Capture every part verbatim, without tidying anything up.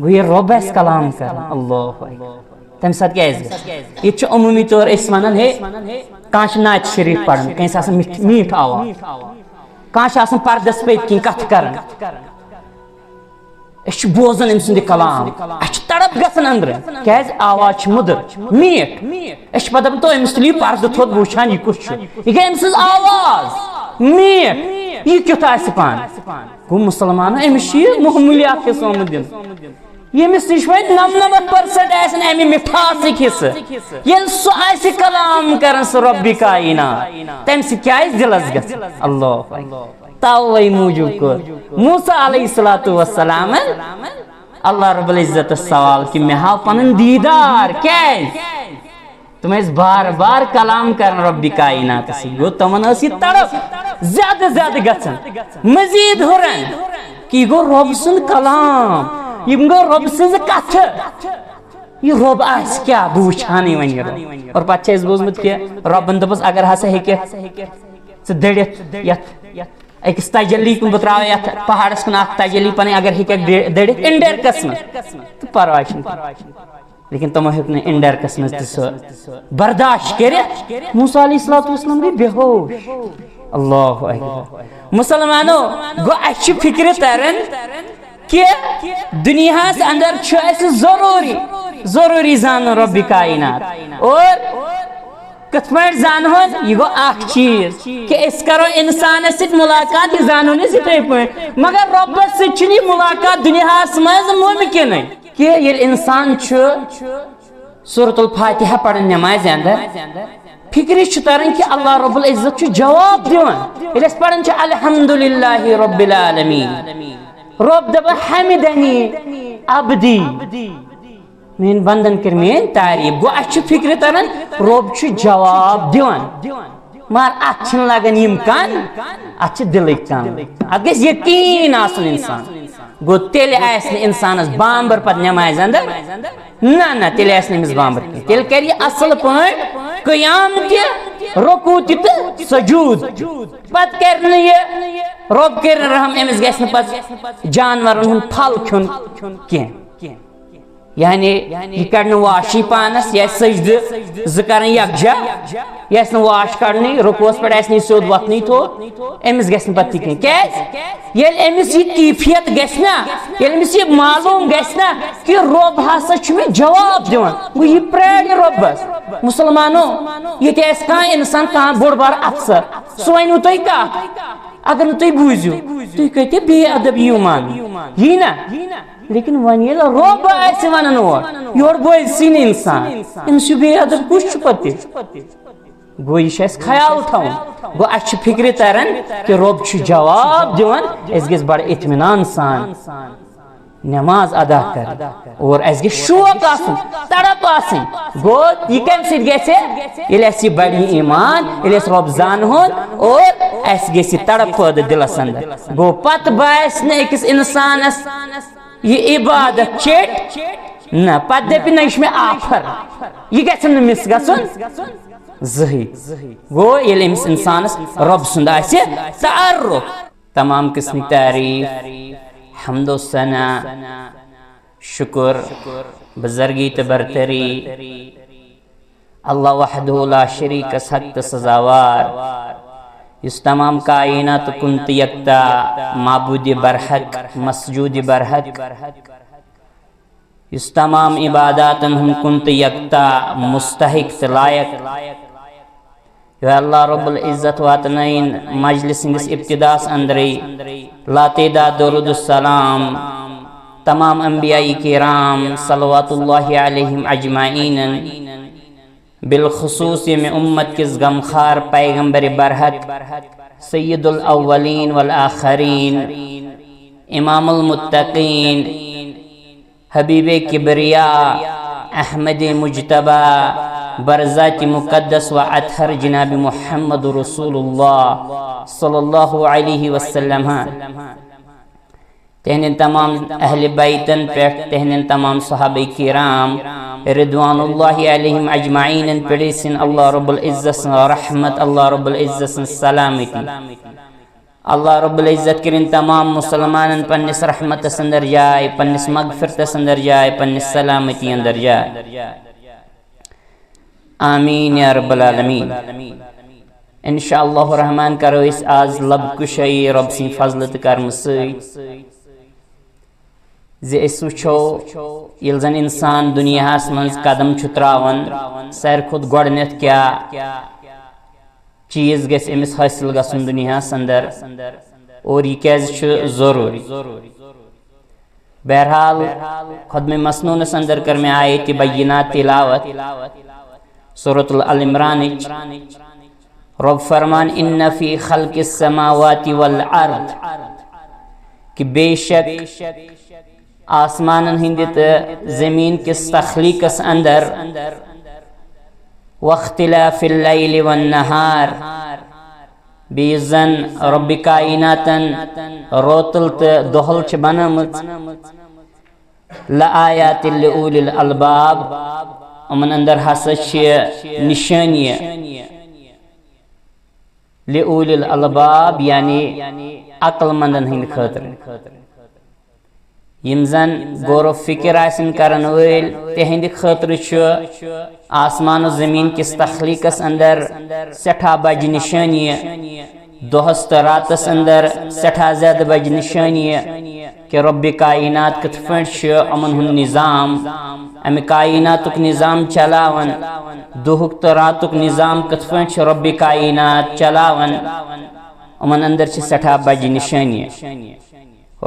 گوٚو یہِ رۄب آسہِ کلام کران، اللہ اکبر۔ تمہِ ساتہٕ کیٛاہ آسہِ گژھان؟ ییٚتہِ چھُ عموٗمی طور أسۍ ونان، ہے، کانٛہہ چھُ نعت شریف پران، کٲنٛسہِ آسان میٖٹھ، میٖٹھ آواز، کانٛہہ چھُ آسان پردس پٔتۍ کِنۍ کتھٕ کران۔ أسۍ چھِ بوزان أمۍ سُنٛد یہِ کلام، اَسہِ چھِ تڑپ گژھان أنٛدرٕ، کیٛازِ؟ آواز چھِ مٔدٕر، میٖٹھ۔ أسۍ چھِ پتہٕ دپان، تو أمِس تُلِو یہِ پردٕ تھوٚد، بہٕ وٕچھان یہِ کُس چھُ، یہِ گٔے أمۍ سٕنٛز آواز میٖٹھ، یہِ کیُتھ آسہِ پانہٕ؟ گوٚو مُسلمانو، أمِس چھُ یہِ معموٗلی اکھ حصہٕ آمُت دِنہٕ۔ ییٚمِس نِش وۄنۍ نَمنَمَتھ پٔرسَنٛٹ آسن اَمہِ مِٹھاسٕکۍ حصہٕ، ییٚلہِ سُہ آسہِ کلام کران، سُہ رۄبِ کائنات، تَمہِ سۭتۍ کیٛاہ آسہِ دِلس گژھان؟ اللہ اکبر۔ توے موٗجوٗب کوٚر موسیٰ علیہ الصلوۃ والسلامن اللہ رب العزتس سوال کہِ مےٚ ہاو پنُن دیٖدار۔ کیٛازِ؟ تِم ٲسۍ بار بار کلام کران رۄبِ کائناتس سۭتۍ۔ گوٚو تِمن ٲس یہِ تڑپ زیادٕ زیادٕ گژھان، مزید ہُران کہِ یہِ گوٚو رۄب سُنٛد کلام، یِم گوٚو رۄب سٕنٛزٕ کتھٕ۔ یہِ رۄب آسہِ کیٛاہ؟ بہٕ وٕچھِ ہا نہٕ وۄنۍ یہِ رۄب۔ اور پتہٕ چھِ اَسہِ بوٗزمُت کہِ رۄبن دوٚپُس، اگر ہسا ہیٚکہِ ژٕ دٔڑِتھ یتھ أکِس تجلی کُن، بہٕ ترٛاوٕ یَتھ پہاڑس کُن اکھ تجلی پنٕنۍ، اگر ہیٚککھ دِ-، دٔڑِتھ اِنڈیرکس منٛز، تہٕ پرواے چھُنہٕ کینٛہہ۔ لیکن تِمو ہیوٚک نہٕ اِنڈیرکس منٛز تہِ سُہ برداشت کٔرِتھ۔ موسیٰ علیہ الصلوۃ والسلام گٔے بے ہوش۔ اللہ اکبر۔ مسلمانو، گوٚو اَسہِ چھِ فکرِ تران کہِ دُنیاہس اندر چھُ اَسہِ ضروٗری، ضروٗری زانُن رۄبِ کائنات۔ اور کِتھ پٲٹھۍ زانہون؟ یہِ گوٚو اکھ چیٖز کہِ أسۍ کرو اِنسانس سۭتۍ مُلاقات، یہِ زانہون أسۍ یِتھے پٲٹھۍ۔ مگر رۄبس سۭتۍ چھُنہٕ یہِ مُلاقات دُنیاہس منٛز مُمکِنٕے۔ کہِ ییٚلہِ اِنسان چھُ سورۃ الفاتحہ پران نمازِ اندر، فکرِ چھُ تران کہِ اللہ رب العزت چھُ جواب دِوان۔ ییٚلہِ أسۍ پران چھِ الحمدللہ رب العالمین، رۄب دپان حمدنی عبدی، میٲنۍ بندن کٔر میٲنۍ تعریف۔ گوٚو، اَسہِ چھِ فکرِ تران، رۄب چھُ جواب دِوان، مگر اَتھ چھِنہٕ لگان یِم کن، اَتھ چھِ دِلٕکۍ کن۔ اَتھ گژھِ یقیٖن آسُن اِنسان۔ گوٚو، تیٚلہِ آسہِ نہٕ اِنسانس بامبر پتہٕ نٮ۪مازِ اندر، نہ، نہ، تیٚلہِ آسہِ نہٕ أمِس بامبر کینٛہہ۔ تیٚلہِ کرِ یہِ اصل پٲٹھۍ قیام تہِ، رکوع تہِ تہٕ سجود تہِ۔ پتہٕ کرِ نہٕ یہِ، رۄب کٔرِن رحم، أمِس گژھِ نہٕ پتہٕ جانورن ہُنٛد پھل کھیوٚن کینٛہہ۔ یعنی یہِ کڑِ نہٕ واشی پانس، یہِ آسہِ سجدٕ زٕ کران یکجا، یہِ آسہِ نہٕ واش کڑنٕے، رکوعس پٮ۪ٹھ آسہِ نہٕ یہِ سیوٚد وۄتھنٕے تھوٚد، أمِس گژھِ نہٕ پتہٕ تہِ کینٛہہ۔ کیٛازِ؟ ییٚلہِ أمِس یہِ کیفیت گژھِ نا، ییٚلہِ أمِس یہِ معلوم گژھِ نا کہِ رۄب ہسا چھُ مےٚ جواب دِوان، گوٚو یہِ پرٛارِ رۄبس۔ مسلمانو، ییٚتہِ آسہِ کانٛہہ انسان، کانٛہہ بوٚڑ بار افسر، سُہ ونِوٕ تۄہہِ کتھ، اگر نہٕ تُہۍ بوٗزِو، تُہۍ کتہِ بے ادب یِیِو ماننہٕ؟ یی نا؟ لیکن وۄنۍ ییٚلہِ رۄب آسہِ ونان اورٕ، یورٕ بوزِ سٕے نہٕ انسان، أمِس چھُ بے ادب کُس چھُ پتہٕ تیٚلہِ؟ گوٚو، یہِ چھُ اَسہِ خیال تھاوُن۔ گوٚو، اَسہِ چھِ فِکرِ تَران کہِ رۄب چھُ جواب دِوان، أسۍ گٔژھۍ بَڑٕ اطمینان سان نٮ۪ماز ادا کَرٕنۍ۔ اور اَسہِ گژھِ شوق آسُن، تڑپ آسٕنۍ۔ گوٚو، یہِ کَمہِ سۭتۍ گژھِ؟ ییٚلہِ اَسہِ یہِ بَڑِ یہِ ایمان، ییٚلہِ أسۍ رۄب زانہون اور اَسہِ گژھِ یہِ تڑپ پٲدٕ دِلَس اندر۔ گوٚو، پَتہٕ باسہِ نہٕ أکِس اِنسانَس یہِ عبادت چیٚٹۍ نہ، پتہٕ دپہِ نہ، یہِ چھُ مےٚ آفر، یہِ گژھِ نہٕ مِس گژھُن زٕہٕے۔ گوٚو، ییٚلہِ أمِس اِنسانس رۄب سُنٛد آسہِ تعارُف، تمام قٕسمٕکۍ تعریٖف، حمد و ثنا، شُکر، بُزرگی تہٕ برتری، اللہ وحدہ لا شریکس حق تہٕ سزاوار، یُس تمام کائنات کُن تہٕ یکتا، معبود برحق، مسجود برحق، یُس تمام عباداتن ہُنٛد کُن تہٕ یکتا، مستحق تہٕ لایق۔ یہِ اللہ رب العزت واتنٲیِن مجلس ہٕنٛدِس ابتداس اندرے لاتعداد درود السلام تمام انبیاء کرام صلوات اللہ علیہم اجمعین، بالخصوص ییٚمہِ اُمت کِس غمخار پیغمبر برحق، سید الاولین والآخرین، امام المتقین، حبیب کبریا، احمد مجتبی، برذات مقدس و اطہر جناب محمد رسول اللہ صلی اللہ علیہ وسلم۔ تہندٮ۪ن تمام اہل بیتن پٮ۪ٹھ، تہندٮ۪ن تمام صحابہ کرام رضوان اللہ علیہم اجمعینن پٮ۪ٹھ ٲسِن اللہ رب العزت سٕنٛز رحمت، اللہ رب العزت سٕنٛز سلامتی۔ اللہ رب العزت کٔرِن تمام مسلمانن پننِس رحمتس اندر جاے، پننِس مغفرتس اندر جاے، پننِس سلامتی اندر جاے۔ آمین یا رب العالمین۔ انشاء اللہ الرحمن کرو أسۍ آز لب کشائی رب سٕنٛدِ فضلہٕ تہٕ کرمہٕ سۭتۍ زِ أسۍ وٕچھو ییٚلہِ زن انسان دُنیاہس منٛز قدم چھُ تراوان، ساروی کھۄتہٕ گۄڈٕنٮ۪تھ کیٛاہ چیٖز گژھِ أمِس حٲصِل گژھُن دُنیاہس اندر، اور یہِ کیٛازِ چھُ ضروٗری۔ بہرحال، خدمِ مسنونس اندر کٔر مےٚ آیت بینات تلاوت، سورۃ العمرانٕچ۔ رب فرمان، ان فی خلق السماوات والارض، کہ بے شک آسمانن ہٕنٛدِ تہٕ زمین کِس تخلیقس اندر، واختلاف اللیل والنہار، بیٚیہِ زن رۄبِ کائناتن روتل تہٕ دۄہل چھِ بنٲومٕژ، لآیات لأولی الالباب، یِمن اندر ہسا چھِ نشٲنی لأولی الالباب، یعنی عقل مندن ہٕنٛدِ خٲطرٕ۔ یِم زن غور و فکر آسن کرن وٲلۍ، تِہنٛدِ خٲطرٕ چھُ آسمان و زمین کِس تخلیقس اندر سٮ۪ٹھاہ بجہِ نشٲنی، دۄہس تہٕ راتس اندر سٮ۪ٹھاہ زیادٕ بجہِ نشٲنی کہ رۄبِ کائنات کِتھ پٲٹھۍ چھُ یِمن ہُنٛد نظام، امہِ کائناتُک نظام چلاوان، دۄہُک تہٕ راتُک نظام کِتھ پٲٹھۍ چھُ رۄبِ کائنات چلاوان، یِمن اندر چھِ سٮ۪ٹھاہ بجہِ نشٲنی۔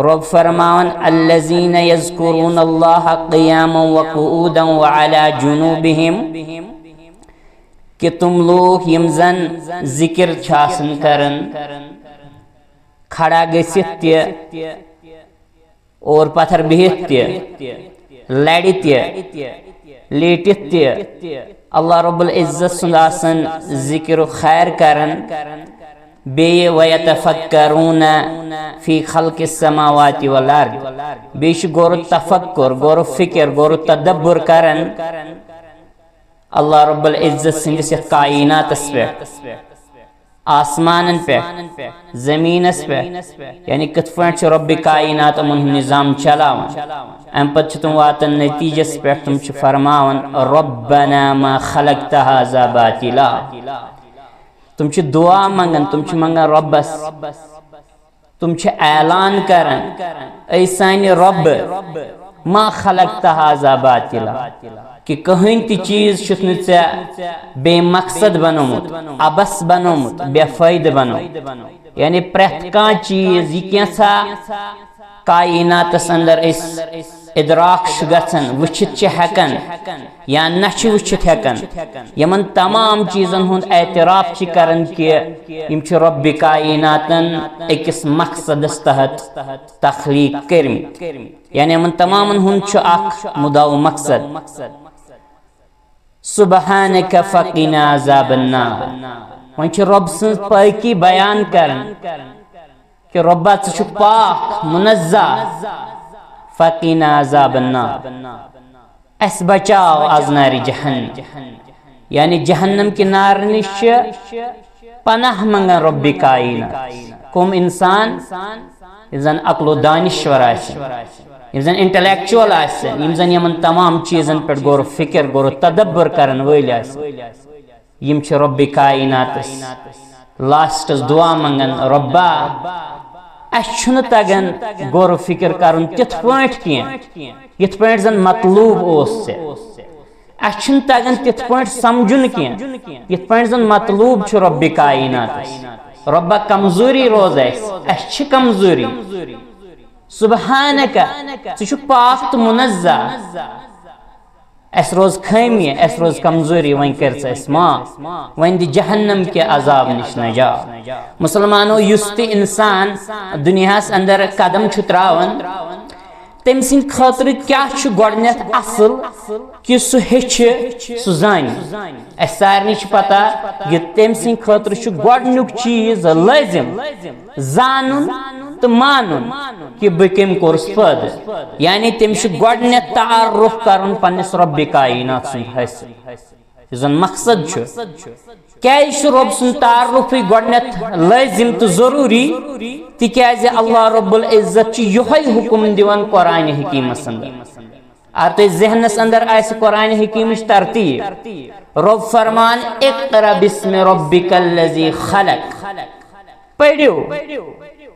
رب فرماوان، الذين يذكرون الله قياما وقعودا وعلى جنوبهم، کہ تم لوگ یِم زن ذکر چھِ آسان کران کھڑا گٔژھِتھ تہِ اور پتھر بِہِتھ تہِ، لڑِ تہِ، لیٹِتھ تہِ، اللہ رب العزت سُنٛد آسان ذکر و خیر کران۔ بیٚیہِ وَيَتَفَكَّرُونَ فِي خَلْقِ السَّمَاوَاتِ وَالْأَرْضِ، بیٚیہِ چھُ غور و تفکر، غور و فکر، غور و تدبر کران اللہ رب العزت سٕنٛدِس یتھ کائناتس پٮ۪ٹھ، آسمانن پٮ۪ٹھ، زمینس پٮ۪ٹھ، یعنی کِتھ پٲٹھۍ چھُ رۄبِ کائنات یِمن ہُنٛد نظام چلاوان۔ امہِ پتہٕ چھِ تِم واتان نتیجس پٮ۪ٹھ، تِم چھِ فرماوان، ربنا ما خلقت هذا باطلا۔ تِم چھِ دعا منگان، تِم چھِ منگان رۄبس، تِم چھِ اعلان کران، اے سانہِ رۄب، ما خلقت هذا باطلا، کہ کٕہٕنۍ تہِ چیٖز چھُتھ نہٕ ژےٚ بے مقصد بنومُت، عبث بنومُت، بے فٲیدٕ بنومُت۔ یعنی پرٛٮ۪تھ کانٛہہ چیٖز، یہِ کینٛژھا کائناتس اندر أسۍ ادراک چھُ گژھان، وٕچھِتھ چھِ ہٮ۪کان یا نہ چھِ وٕچھِتھ ہٮ۪کان، یِمن تمام چیٖزن ہُنٛد اعتراف چھِ کران کہ یِم چھِ رۄبِ کائناتن أکِس مقصدس تحت تخلیق کٔرمٕتۍ، یعنی یِمن تمامن ہُنٛد چھُ اکھ مُدعا و مقصد۔ سبحانک فقنا عذاب النار۔ وۄنۍ چھِ رۄب سٕنٛز پٲکی بیان کران کہ رۄبا، ژٕ چھُکھ پاک، منزہ، فقنا عذاب النار، اسہِ بچاو از نارِ جہنم، یعنی جہنم کہِ نارٕ نِش چھِ پناہ منگان رۄبِ کائنات۔ کم انسان؟ یِم زن عقل و دانشور آسن، یِم زن انٹلیکچوئل آسن، یِم زن یِمن تمام چیٖزن پٮ۪ٹھ غور و فکر، غور و تدبر کرن وٲلۍ آسن، یِم چھِ رۄبِ کائناتس لاسٹس دعا منگان، رۄبا، اسہِ چھُنہٕ تگان غور و فکر کرُن تِتھ پٲٹھۍ کینٛہہ یِتھ پٲٹھۍ زن مطلوب اوس ژےٚ۔ اسہِ چھُنہٕ تگان تِتھ پٲٹھۍ سمجھُن کینٛہہ یِتھ پٲٹھۍ زن مطلوب چھُ رۄبِ کائناتس۔ رۄبا، کمزوری روز اسہِ، اسہِ چھِ کمزوری۔ سبحانک، ژٕ چھُکھ پاک تہٕ منزہ۔ اسہِ روز خٲمی، اسہِ روز کمزوری، وۄنۍ کر ژٕ اسہِ معاف، وۄنۍ دِ جہنم کہِ عذاب نِش نجات۔ مسلمانو، یُس تہِ انسان دُنیاہس اندر قدم چھُ تراوان، تٔمۍ سٕنٛدِ خٲطرٕ کیٛاہ چھُ گۄڈٕنٮ۪تھ اصل کہِ سُہ ہیٚچھِ، سُہ زانہِ؟ اسہِ سارنٕے چھِ پتہ یہِ تٔمۍ سٕنٛدِ خٲطرٕ چھُ گۄڈٕنیُک چیٖز لٲزم زانُن تہٕ مانُن کہِ بہٕ کٔمۍ کوٚرُس پٲدٕ۔ یعنی تٔمِس چھُ گۄڈٕنٮ۪تھ تعارُف کرُن پننِس رۄبِ کائنات سُنٛد حٲصِل۔ یُس زن مقصد چھُ، کیازِ چھُ رۄب سُنٛد تعارُفٕے گۄڈٕنٮ۪تھ لٲزِم تہٕ ضروٗری؟ تِکیازِ اللہ رب العزت چھُ یِہوٚے حُکُم دِوان قرآنِ حکیٖمس اندر۔ اگر تۄہہِ ذہنس اندر آسہِ قرآنِ حکیٖمٕچ ترتیٖب، رۄب فرمان، "اقرأ باسم ربک الذی خلق"، پٔرِو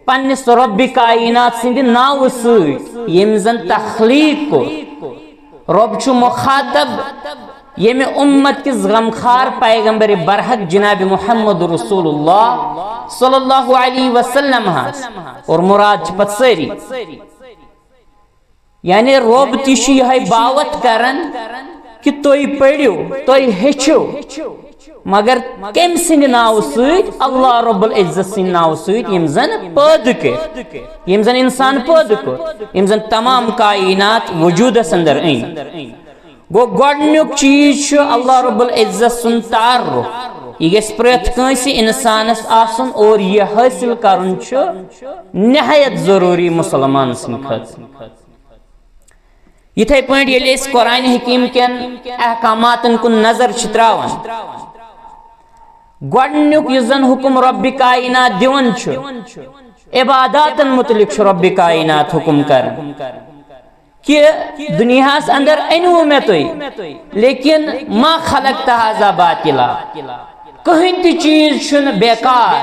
پننِس رۄبِ کائنات سٕنٛدِ ناوٕ سۭتۍ، ییٚمۍ زن تخلیٖق کوٚر۔ رۄب چھُ مُخاطب ییٚمہِ اُمت کِس غمخار پیغمبر برحق جناب محمد رسول اللہ صلی اللہ علیہ وسلم ہس، اور مراد چھِ پتہٕ سٲری۔ یعنی رۄب تہِ چھُ یِہوٚے باوتھ کران کہِ تُہۍ پٔرِو، تُہۍ ہیٚچھِو، مگر کٔمۍ سٕنٛدِ ناوٕ سۭتۍ؟ اللہ رب العزت سٕنٛدِ ناوٕ سۭتۍ، ییٚمۍ زن پٲدٕ کٔرۍ، ییٚمۍ زن انسان پٲدٕ کوٚر، ییٚمۍ زن تمام کائنات وجوٗدس اندر أنۍ۔ گوٚو، گۄڈٕنیُک چیٖز چھُ اللہ رب العزت سُنٛد تعارُف۔ یہِ گژھِ پرٛٮ۪تھ کٲنٛسہِ انسانس آسُن، اور یہِ حٲصِل کرُن چھُ نہایت ضروٗری مسلمان سٕنٛدِ خٲطرٕ۔ یِتھے پٲٹھۍ ییٚلہِ أسۍ قرآنِ حکیٖم کٮ۪ن احکاماتن کُن نظر چھِ تراوان، گۄڈٕنیُک یُس زن حُکُم رۄبِ کائنات دِوان چھُ، عباداتن متعلق چھُ رۄبِ کائنات حُکُم کران کہِ دُنیاہس اندر أنِو مےٚ تُہۍ، لیکن ما خلقت هذا باطلا، کٕہٕنۍ تہِ چیٖز چھُنہٕ بیکار،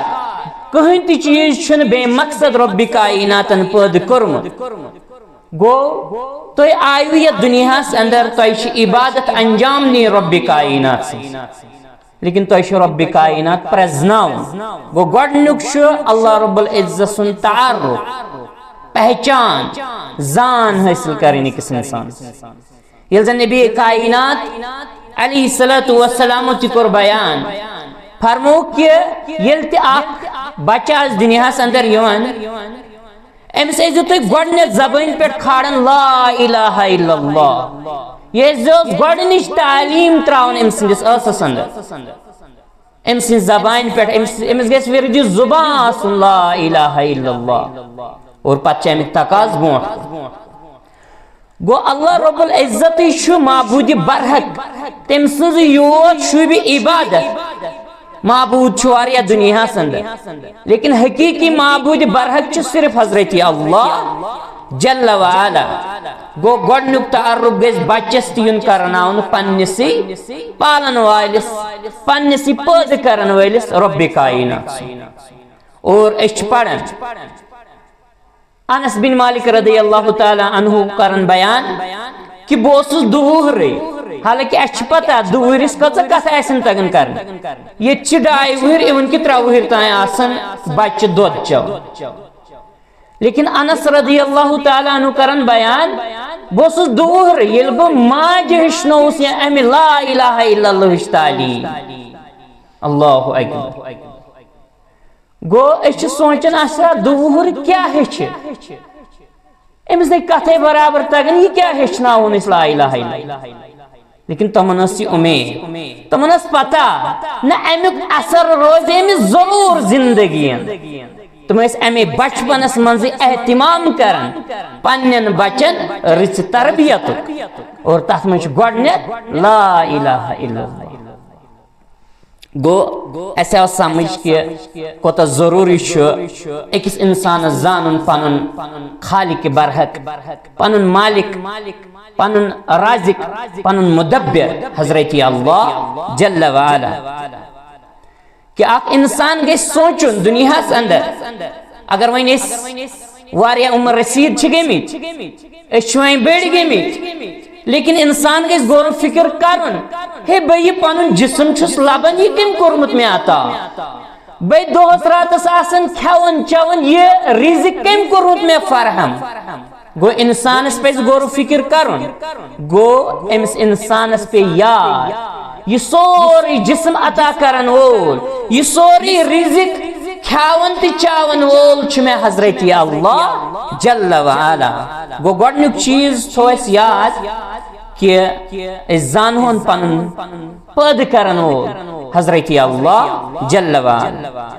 کٕہٕنۍ تہِ چیٖز چھُنہٕ بے مقصد رۄبِ کائناتن پٲدٕ کوٚرمُت۔ گوٚو، تُہۍ آیِو یتھ دُنیاہس اندر، تۄہہِ چھِ عبادت انجام نِنۍ رۄبِ کائنات سٕنٛز، لیکن تۄہہِ چھُ رۄبِ کائنات پرزناوُن۔ گوٚو، گۄڈٕنیُک چھُ اللہ رب العزت سُنٛد تعارُف، پہچان، زان حٲصِل کرٕنۍ أکِس انسانس۔ ییٚلہِ زن نبی کائنات علیہ الصلوۃ والسلام تہِ کوٚر بیان، فرموو کہِ ییٚلہِ تہِ اکھ بچہٕ آسہِ دُنیاہس اندر یِوان، أمِس ٲسۍزیو تُہۍ گۄڈٕنٮ۪تھ زبٲنۍ پٮ۪ٹھ کھالان لا الہ الا اللہ۔ یہِ ٲسۍزیوس گۄڈٕنِچ تعلیٖم تراوان أمۍ سٕنٛدِس ٲسس اندر۔ أمۍ سٕنٛزِ زبانہِ پٮ۪ٹھ، أمِس، أمِس گژھِ ورد زبان آسُن لا الہ الا اللہ۔ اور پتہٕ چھِ امیُک تقاضہٕ برونٛٹھ کُن۔ گوٚو، اللہ رب العزتٕے چھُ معبوٗدِ برحق، تٔمۍ سٕنٛزٕے یوت شوٗبہِ عبادت۔ معبوٗد چھُ واریاہ دُنیاہس اندر، لیکن حقیٖقی معبوٗدِ برحق چھُ صرف حضرت اللہ جل وعلا۔ گوٚو، گۄڈٕنیُک تعارُف گژھِ بچس تہِ یُن کرناونہٕ پننِسٕے پالن وٲلِس، پننِسٕے پٲدٕ کرن وٲلِس رۄبِ کائنات سُنٛد۔ اور أسۍ چھِ پران، انس بن مالک رضی اللہ تعالیٰ عنہ کران بیان کہِ بہٕ اوسُس دُوہرٕے، حالانکہ اَسہِ چھِ پتہ دُوہرِس کۭژاہ کتھٕ آسن تگان کرنہِ۔ ییٚتہِ چھِ ڈاے وُہٕرۍ، اِوٕن کہِ ترٛےٚ وُہٕرۍ تام آسان بچہِ دۄد چٮ۪وان۔ لیکن انس رضی اللہ تعالیٰ عنہ کران بیان، بہٕ اوسُس دُوہرٕے ییٚلہِ بہٕ ماجہِ ہیٚچھنووُس یا امہِ لا الہ الا اللہ ہٕچ تعلیٖم۔ اللہ اکبر۔ گوٚو، أسۍ چھِ سونٛچان، اچھا، دُوہُر کیٛاہ ہیٚچھِ؟ أمِس نَے کَتھَے برابر تَگان، یہِ کیٛاہ ہیٚچھناوون أسۍ لا الہ الا اللہ؟ لیکن تِمَن ٲس یہِ اُمید، تِمَن ٲس پَتہ، نہ، اَمیُک اثر روزِ أمِس ضروٗر زِندگی اندر۔ تِم ٲسۍ اَمے بَچپَنَس منٛزٕے اہتمام کران پنٛنٮ۪ن بَچَن رٕژِ تربیتُک، اور تَتھ منٛز چھُ گۄڈٕنٮ۪تھ لا الہ الا اللہ۔ گوٚو، اَسہِ آو سمجھ کہِ کوٗتاہ ضروٗری چھُ أکِس اِنسانَس زانُن پَنُن خالق برحق، پَنُن مالک، پَنُن رازق، پَنُن مدبر حضرت اللہ جل وعلا۔ کہِ اکھ اِنسان گژھِ سونٛچُن دُنیاہَس اندر، اگر وۄنۍ أسۍ واریاہ عمر رسیٖد چھِ گٔمٕتۍ، أسۍ چھِ وۄنۍ بٔڑۍ گٔمٕتۍ، لیکن انسان گژھِ غور و فکر کرُن، ہے، بہٕ یہِ پنُن جسم چھُس لبان، یہِ کٔمۍ کوٚرمُت مےٚ عطا؟ بہٕ دۄہس راتس آسان کھٮ۪وان چٮ۪وان، یہِ رزق کٔمۍ کوٚرمُت مےٚ فراہم؟ گوٚو، انسانس پزِ غور و فکر کرُن۔ گوٚو، أمِس انسانس پیٚیہِ یاد، یہِ سورُے جسم عطا کرن وول، یہِ سورُے رزق کھیاون تہٕ چاون وول چھُ مےٚ حضرت اللہ جل و علا۔ گوٚو، گۄڈٕنیُک چیٖز تھوٚو اَسہِ یاد کہِ أسۍ زانہون پنُن پٲدٕ کرن وول حضرت اللہ جل و علا۔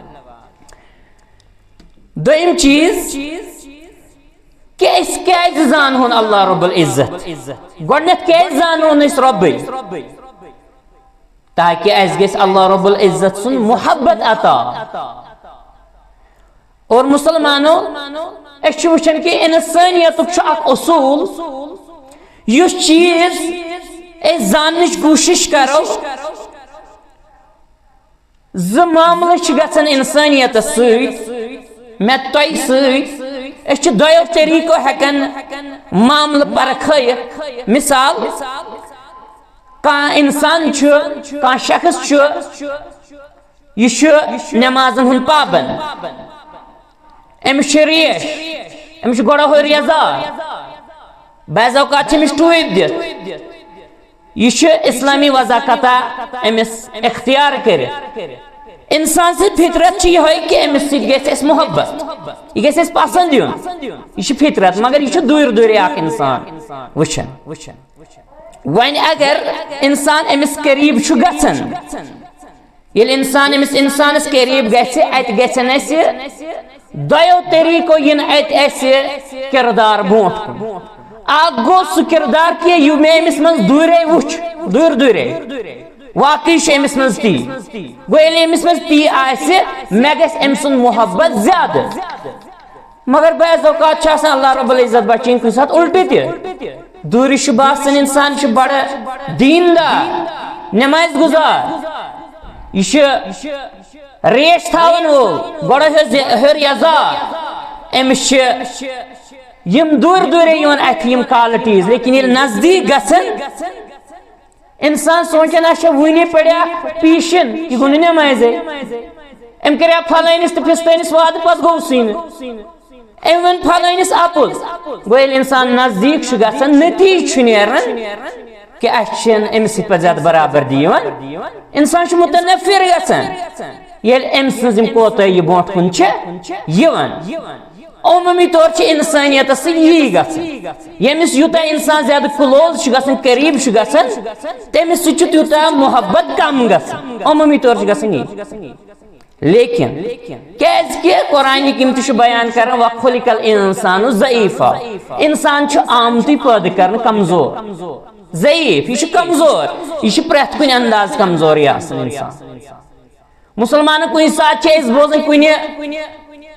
دوٚیِم چیٖز کہِ أسۍ کیازِ زانہون اللہ رب العزت؟ گۄڈٕنیتھ کیازِ زانہون أسۍ رۄبٕے؟ تاکہ اسہِ گژھِ اللہ رب العزت سُنٛد محبت عطا۔ اور مسلمانو، أسۍ چھِ وٕچھان کہِ انسٲنیتُک چھُ اکھ اصوٗل، یُس چیٖز أسۍ زاننٕچ کوٗشِش کرو، زٕ معاملہٕ چھِ گژھان انسٲنیتس سۭتۍ، مےٚ تۄہہِ سۭتۍ۔ أسۍ چھِ دۄیو طریٖقو ہٮ۪کان معاملہٕ پرکھٲیِتھ۔ مثال، کانٛہہ انسان چھُ، کانٛہہ شخص چھُ، یہِ چھُ نمازن ہُنٛد پابند، أمِس چھِ ریش، أمِس چھُ گۄڈٕ ہُرۍ یزار، بعض اوقات چھِ أمِس ٹوٗپۍ دِتھ۔ یہِ چھُ اسلامی وضع قطع أمِس اختیار کٔرِتھ۔ انسان سٕنٛز فطرت چھِ یِہوٚے کہِ أمِس سۭتۍ گژھِ اَسہِ محبت، یہِ گژھِ اَسہِ پسنٛد یُن، یہِ چھِ فطرت، مگر یہِ چھُ دوٗرِ دوٗرِ اکھ انسان وٕچھان۔ وۄنۍ اگر انسان أمِس قریٖب چھُ گژھان، ییٚلہِ انسان أمِس انسانس قریٖب گژھِ، اتہِ گژھن اسہِ دۄیو طریٖقو یِن اتہِ اسہِ کردار برونٛٹھ کُن۔ اکھ گوٚو سُہ کردار کہِ یہِ مےٚ أمِس منٛز دوٗرے وُچھ، دوٗرِ دوٗرے، واقعی چھُ أمِس منٛز تی۔ گوٚو ییٚلہِ أمِس منٛز تی آسہِ، مےٚ گژھِ أمۍ سُنٛد محبت زیادٕ۔ مگر بعض اوقات چھُ آسان اللہ رب العزت بچٲیِن کُنہِ ساتہٕ الٹہٕ تہِ۔ دوٗرِ چھُ باسان انسان چھُ بڑٕ دیٖندار، نمازِ گُزار، یہِ چھُ ریش تھاون وول، گۄڈٕ ہیوٚر، ہیوٚر یزار۔ أمِس چھِ یِم دوٗرِ دوٗرے یِوان اَتھِ یِم qualities، لیکن ییٚلہِ نزدیٖک گژھن، انسان سونٛچان، اچھا، وُنہِ پریا پیٖشن، یہِ گوٚو نہٕ نمازے۔ أمۍ کریٛا فلٲنِس تہٕ فِستٲنِس وعدٕ، پتہٕ گوٚو سُے نہٕ۔ أمۍ ووٚن فلٲنِس اپُز۔ گوٚو ییٚلہِ انسان نزدیٖک چھُ گژھان، نتیٖجہٕ چھُ نیران کہِ اَسہِ چھِنہٕ أمِس سۭتۍ پتہٕ زیادٕ برابردی یِوان۔ انسان چھُ متنفر گژھان، ییٚلہِ أمۍ سٕنٛز یِم کوتٲہی برونٛٹھ کُن چھِ یِوان۔ عموٗمی طور چھِ انسٲنیتس سۭتۍ یی گژھان۔ ییٚمِس یوٗتاہ انسان زیادٕ close چھُ گژھان، قریٖب چھُ گژھان، تٔمِس سۭتۍ چھُ تیوٗتاہ محبت کم گژھان۔ عموٗمی طور چھُ گژھان یی۔ لیکن کیازِ کہِ قرآن کریم تہِ چھُ بیان کران، "وخلق الانسان ضعیفا"، انسان چھُ آمتُے پٲدٕ کرنہٕ کمزور، ضعیف، یہِ چھُ کمزور، یہِ چھُ پرٛٮ۪تھ کُنہِ انداز کمزورٕے آسان انسان۔ مسلمانن کُنہِ ساتہٕ چھِ أسۍ بوزان کُنہِ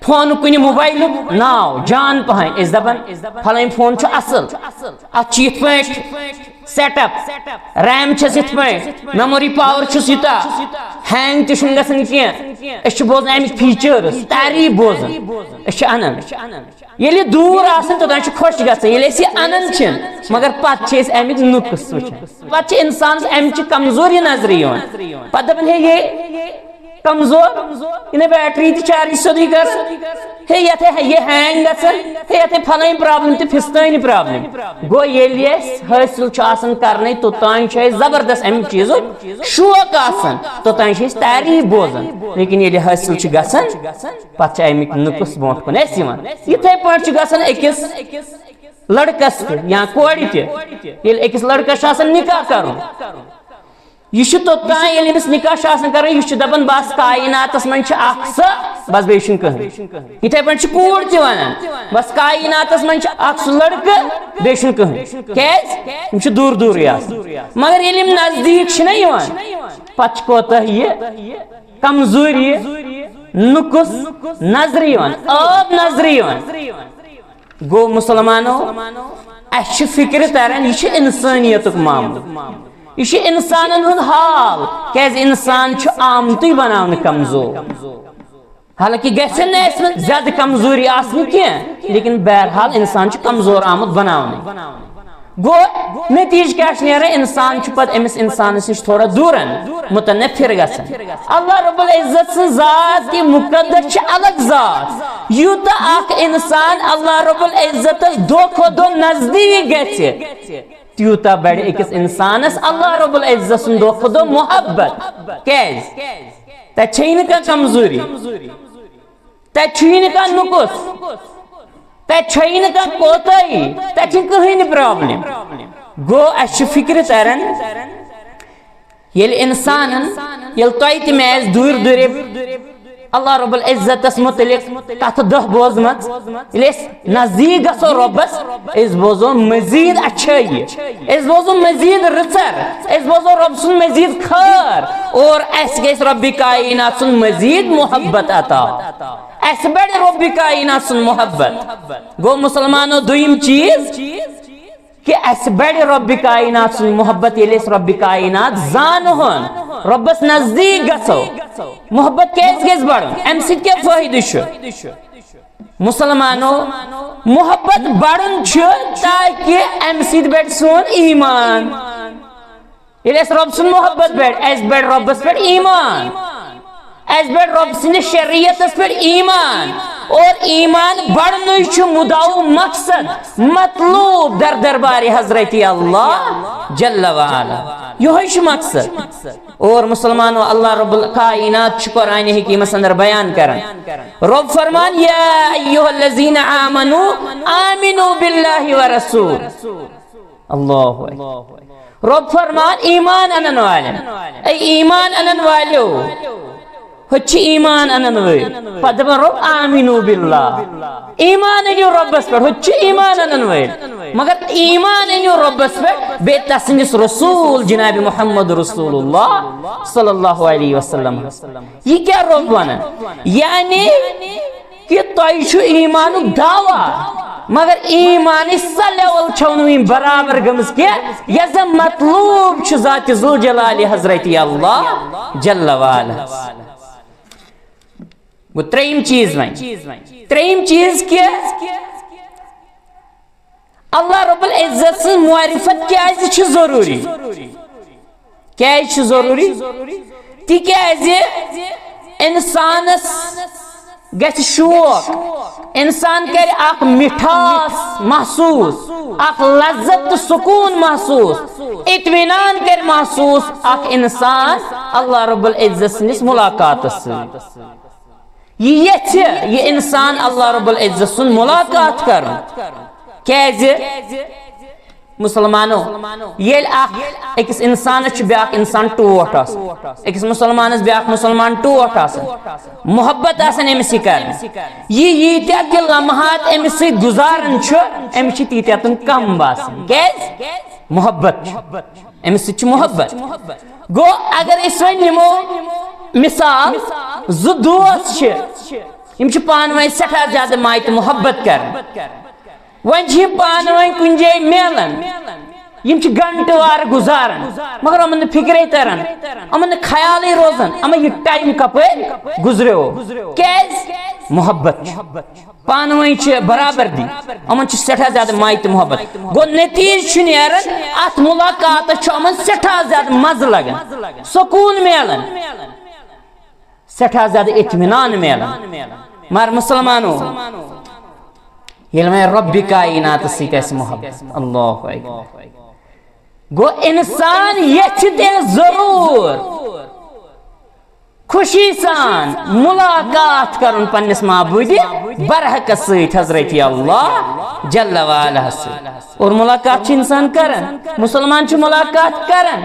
فونُک، کُنہِ موبایلُک ناو جان پہن، أسۍ دپان فلٲنۍ فون چھُ اصل، اتھ چھُ یِتھ پٲٹھۍ setup، RAM چھس یِتھ پٲٹھۍ، memory power چھُس یوٗتاہ، hang تہِ چھُنہٕ گژھان کینٛہہ۔ أسۍ چھِ بوزان اَمِکۍ features، تعریٖف بوزان، أسۍ چھِ اَنان۔ ییٚلہِ دوٗر آسان، توٚتام چھِ خۄش گژھان، ییٚلہِ أسۍ یہِ اَنان چھِ، مگر پتہٕ چھِ أسۍ اَمِکۍ نُقص وٕچھان۔ پتہٕ چھِ اِنسانَس اَمِچہِ کمزوٗری نظرِ یِوان۔ پتہٕ دَپان، ہے، یہِ کمزور، یہِ نہٕ battery تہِ charge سیوٚدُے گژھان، ہے، یَتھ ہے یہِ hang گژھان، ہے، یَتھ ہے فلٲنۍ problem تہٕ فِستٲنۍ problem۔ گوٚو، ییٚلہِ اَسہِ حٲصِل چھُ آسان کرنَے، توٚتام چھُ اَسہِ زبردست اَمہِ چیٖزُک شوق آسان، توٚتام چھِ أسۍ تعریٖف بوزان، لیکن ییٚلہِ حٲصِل چھُ گژھان، پتہٕ چھِ اَمِکۍ نُقص برونٛٹھ کُن اَسہِ یِوان۔ یِتھَے پٲٹھۍ چھُ گژھان أکِس لڑکس تہِ یا کورِ تہِ، ییٚلہِ أکِس لڑکس چھُ آسان نکاح کرُن، یہِ چھُ توٚتام، ییٚلہِ أمِس نکاح چھُ آسان کرُن، یہِ چھُ دپان، "بس کایناتس منٛز چھِ اکھ سۄ، بس بیٚیہِ چھُنہٕ کٕہٕنۍ۔" یِتھَے پٲٹھۍ چھِ کوٗر تہِ ونان، "بس کایناتس منٛز چھِ اکھ سُہ لڑکہٕ، بیٚیہِ چھُنہٕ کٕہٕنۍ۔" کیازِ؟ یِم چھِ دوٗر دوٗرٕے آسان۔ مگر ییٚلہِ یِم نزدیٖک چھِنہ یِوان، پتہٕ چھِ کوتاہ یہِ کمزوٗری، نُقص نظرِ یِوان، عٲب نظرِ یِوان۔ گوٚو مسلمانو، اسہِ چھِ فکرِ تران، یہِ چھِ انسٲنیتُک معاملہٕ، یہِ چھِ انسانن ہُنٛد حال، کیازِ انسان چھُ آمتُے بناونہٕ کمزور۔ حالانکہ گژھن نہٕ اسہِ منٛز زیادٕ کمزوری آسنہِ کینٛہہ، لیکن بہرحال انسان چھُ کمزور آمُت بناونہٕ۔ گوٚو، نتیجہٕ کیٛاہ چھُ نیران؟ انسان چھُ پتہٕ أمِس انسانس نِش تھوڑا دوٗرن، متنفر گژھان۔ اللہ رب العزت سٕنٛز ذات یہِ مقدس چھِ الگ ذات۔ یوٗتاہ اکھ انسان اللہ رب العزتس دۄہ کھۄتہٕ دۄہ نزدیٖک گژھِ، تیوٗتاہ بڑِ أکِس انسانس اللہ رب العزت سُنٛد دۄہ کھۄتہٕ دۄہ محبت۔ کیازِ؟ تتہِ چھے نہٕ کانٛہہ کمزوری۔ تتہِ چھُے نہٕ کانٛہہ نُقُص، تتہِ چھے نہٕ کانٛہہ کوتٲہی، تتہِ چھِنہٕ کٕہٕنۍ نہٕ problem۔ گوٚو، اسہِ چھِ فکرِ تران، ییٚلہِ انسانن، ییٚلہِ تۄہہِ تہِ مےٚ آسہِ دوٗرِ دوٗرِ اللہ رب العزتس متعلق کتھ دہ بوزمژ۔ ییٚلہِ أسۍ نزدیٖک گژھو رۄبس، أسۍ بوزو مزید اچھٲیی، أسۍ بوزو مزید رٕژر، أسۍ بوزو رۄب سُنٛد مزید خٲر، اور اسہِ گژھِ رۄبِ کائنات سُنٛد مزید محبت عطا۔ اسہِ بڑِ رۄبِ کائنات سُنٛد محبت۔ گوٚو مسلمانو، دوٚیِم چیٖز، کہ اسہِ بڑِ رۄبِ کائنات سُنٛد محبت۔ ییٚلہِ أسۍ رۄبِ کائنات زانہون، رۄبس نزدیٖک گژھو، محبت کیازِ گژھِ بڑُن؟ امہِ سۭتۍ کیٛاہ فٲیدٕ چھُ؟ مسلمانو، محبت بڑُن چھُ تاکہ امہِ سۭتۍ بڑِ سون ایمان۔ ییٚلہِ اسہِ رۄب سُنٛد محبت بڑِ، اسہِ بڑِ رۄبس پٮ۪ٹھ ایمان، اسہِ بڑِ رۄب سٕنٛدِس شریعتس پٮ۪ٹھ ایمان۔ اور ایمان بڑنُے چھُ مدعا و مقصد، مطلوب در دربارِ حضرت اللہ جل وعلا۔ یہوے چھُ مقصد۔ اور مسلمانو، اللہ رب الکائنات چھُ قرآن حکیمس اندر بیان کران۔ رۄب فرمان، یا ایھا الذین آمنوا آمنوا باللہ و رسول۔ اللہ اکبر۔ رۄب فرمان ایمان انن والٮ۪ن، اے ایمان انن والیو، ہوٚتہِ چھِ ایمان انن وٲلۍ۔ پتہٕ دپان رۄب آمنوا باللہ، ایمان أنِو رۄبس پٮ۪ٹھ، ہوٚتہِ چھِ ایمان انن وٲلۍ۔ مگر ایمان أنِو رۄبس پٮ۪ٹھ، بیٚیہِ تسٕنٛدِس رسول جناب محمد رسول اللہ صلی اللہ علیہ وسلم۔ یہِ کیٛاہ رۄب ونان؟ یعنی کہ تۄہہِ چھُ ایمانُک دعویٰ، مگر ایمانٕچ سۄ level چھو نہٕ وٕنہِ برابر گٔمٕژ کینٛہہ، یۄس زن مطلوب چھُ ذاتِ ذوالجلالِ حضرت اللہ جل وعلا۔ گوٚو ترٛیٚیِم چیٖز وۄنۍ۔ ترٛیٚیِم چیٖز کہِ اللہ رب العزت سٕنٛز معرفت کیازِ چھِ ضروٗری؟ کیازِ چھِ ضروٗری؟ تِکیازِ انسانس گژھِ شوق، انسان کرِ اکھ مٹھاس محسوس، اکھ لذت تہٕ سکوٗن محسوس، اطمینان کرِ محسوس اکھ انسان اللہ رب العزت سٕنٛدِس ملاقاتس سۭتۍ۔ یہِ یژھِ یہِ انسان اللہ رب العزت سُنٛد ملاقات کرُن۔ کیازِ؟ مسلمانو، ییٚلہِ اکھ، أکِس انسانس چھُ بیاکھ انسان ٹوٹھ آسان، أکِس مسلمانس بیاکھ مسلمان ٹوٹھ آسان، محبت آسان أمِس سۭتۍ کران، یہِ ییٖتیٛاہ تہِ لمحات أمِس سۭتۍ گُزاران چھُ، أمِس چھِ تیٖتیٛاہ تِم کم باسان۔ کیازِ؟ محبت چھُ۔ أمِس سۭتۍ چھُ محبت۔ گوٚو، اگر أسۍ وۄنۍ نِمو مثال، زٕ دوس چھِ، یِم چھِ پانہٕ ؤنۍ سٮ۪ٹھاہ زیادٕ ماے تہٕ محبت کران۔ وۄنۍ چھِ یِم پانہٕ ؤنۍ کُنہِ جایہِ میلان، یِم چھِ گھنٹہٕ وار گُزاران، مگر یِمن نہٕ فِکرے تران، یِمن نہٕ خیالٕے روزان، یِمن یہِ ٹایم کپٲرۍ گُزریو۔ کیازِ؟ محبت چھُ۔ پانہٕ ؤنۍ چھِ برابردی، یِمن چھِ سٮ۪ٹھاہ زیادٕ ماے تہٕ محبت۔ گوٚو، نتیٖجہٕ چھُ نیران، اتھ ملاقاتس چھُ یِمن سٮ۪ٹھاہ زیادٕ مزٕ لگان، سکوٗن میلان، سٮ۪ٹھاہ زیادٕ اطمینان میلان۔ مگر مسلمانو، ییٚلہِ وۄنۍ رۄبِ کائناتس سۭتۍ آسہِ محبت، اللہ اکبر، گوٚو، انسان یژھِ تیٚلہِ ضروٗر خوشی سان ملاقات کرُن پننِس معبوٗدِ برحقس سۭتۍ، حضرت اللہ جل وعلا سۭتۍ۔ اور ملاقات چھُ انسان کران، مسلمان چھُ ملاقات کران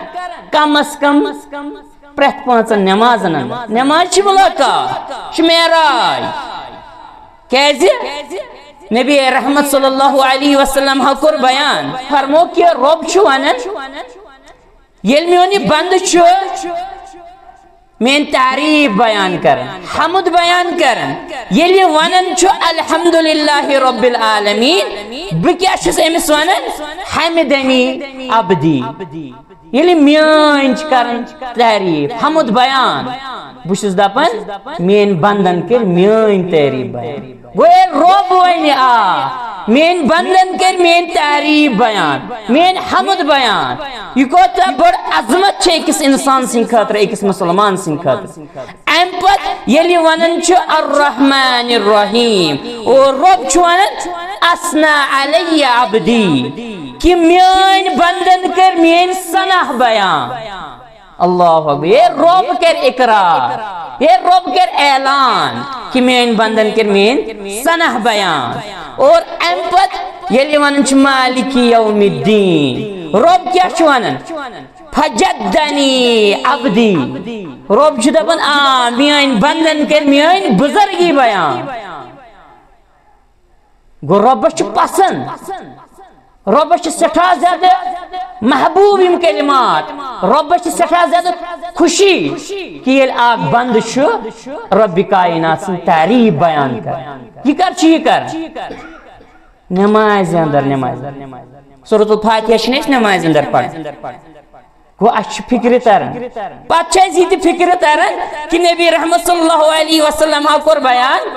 کم از کم پرٛٮ۪تھ پانٛژن نمازن اندر۔ نماز چھِ ملاقات، چھِ معراج۔ کیازِ؟ نبی رحمت صلی اللہ علیہ وسلم ہا کوٚر بیان، فرمو کہ رۄب چھُ ونان، ییٚلہِ میون یہِ بندٕ چھُ میٲنۍ تعریٖف بیان کران، حمد بیان کران، ییٚلہِ یہِ ونان چھُ الحمدللہ رب العالمین، بہٕ کیٛاہ چھُس أمِس ونان؟ حمدنی عبدی۔ ییٚلہِ میٲنۍ چھِ کران تعریٖف، حمد بیان، بہٕ چھُس دپان، میٲنۍ بندن کٔرۍ میٲنۍ تعریٖف بیان۔ گوٚو، ییٚلہِ رۄب ونہِ، آ، میٲنۍ بندن کٔرۍ میٲنۍ تعریٖف بیان، میٲنۍ حمد بیان، یہِ کوٗتاہ بٔڑ عظمت چھِ أکِس انسان سٕنٛدِ خٲطرٕ، أکِس مسلمان سٕنٛدِ خٲطرٕ۔ امہِ پتہٕ ییٚلہِ ونان چھُ الرحمن الرحیم، اور رۄب چھُ ونان، اثنا علی عبدی، کہِ میٲنۍ بندن کٔر میٲنۍ ثنا بیان۔ اللہ اکبر۔ ییٚلہِ رۄب کٔر اقرار، ییٚلہِ رۄب کٔر اعلان کہِ میٲنۍ بندن کٔر میٲنۍ ثنا بیان۔ اور امہِ پتہٕ ییٚلہِ ونان چھُ مالک یوم الدین، رۄب کیٛاہ چھُ ونان؟ فجدنی عبدی۔ رۄب چھُ دَپان، آ، میٲنۍ بندن کٔرۍ میٲنۍ بُزرگی بیان۔ گوٚو، رۄبس چھُ پسند، رۄبس چھِ سٮ۪ٹھاہ زیادٕ محبوب یِم کلمات، رۄبس چھِ سٮ۪ٹھاہ زیادٕ خوشی کہِ ییٚلہِ اکھ بندٕ چھُ رۄبِ کائنات سٕنٛز تعریٖف بیان کران۔ یہِ کر چھُ یہِ کران؟ نمازِ اندر، نمازِ۔ سورۃ الفاتحہ چھِنہٕ أسۍ نمازِ اندر پران۔ گوٚو، اَسہِ چھِ فِکرِ تران۔ پتہٕ چھِ اَسہِ یہِ تہِ فِکرِ تران کہِ نبی رحمت صلی اللہ علیہ وسلم کوٚر بیان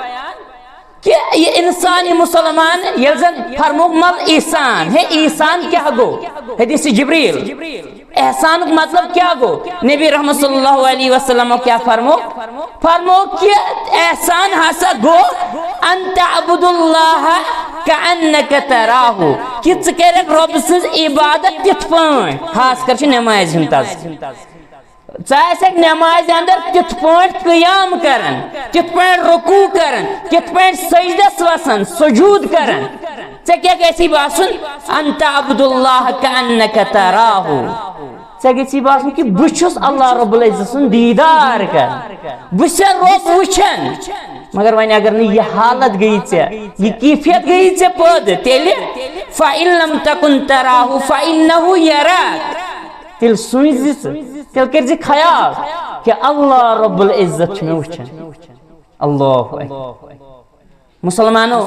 کہِ یہِ انسان، یہِ مسلمان، ییٚلہِ زن فرمووُکھ، مل احسان، ہے، احسان کیٛاہ گوٚو؟ حدیث جبریل، احسانُک مطلب کیٛاہ گوٚو؟ نبی رحمت صلی اللہ علیہ وسلم کیٛاہ فرمو؟ فرمو کہِ احسان ہسا گوٚو، ان تعبد اللہ کأنک تراہ، کہِ ژٕ کَرکھ رۄب سٕنٛز عبادت تِتھ پٲٹھۍ، خاص کر چھِ نمازِ ہُنٛد تذکرٕ۔ ژٕ آسکھ نمازِ اندر تِتھ پٲٹھۍ قیام کران، تِتھ پٲٹھۍ رکوع کران، تِتھ پٲٹھۍ سجدس وسان، سجود کران۔ ژےٚ کیٛاہ گژھی باسُن؟ ان تعبد اللہ کأنک تراہ۔ ژےٚ گژھی باسُن کہِ بہٕ چھُس اللہ رب العزت سُنٛد دیٖدار کران، بہٕ چھُسے رۄب وٕچھان۔ مگر وۄنۍ اگر نہٕ یہِ حالت گٔیی ژےٚ، یہِ کیفیت گٔیی ژےٚ پٲدٕ، تیٚلہِ فإن لم تکن تراہ فإنہ یراک۔ تیٚلہِ سوٗنٛچ زِ ژٕ، تیٚلہِ کٔرۍ زِ خیال کہِ اللہ رب العزت چھُ مےٚ وٕچھان۔ اللہ اکبر۔ مسلمانو،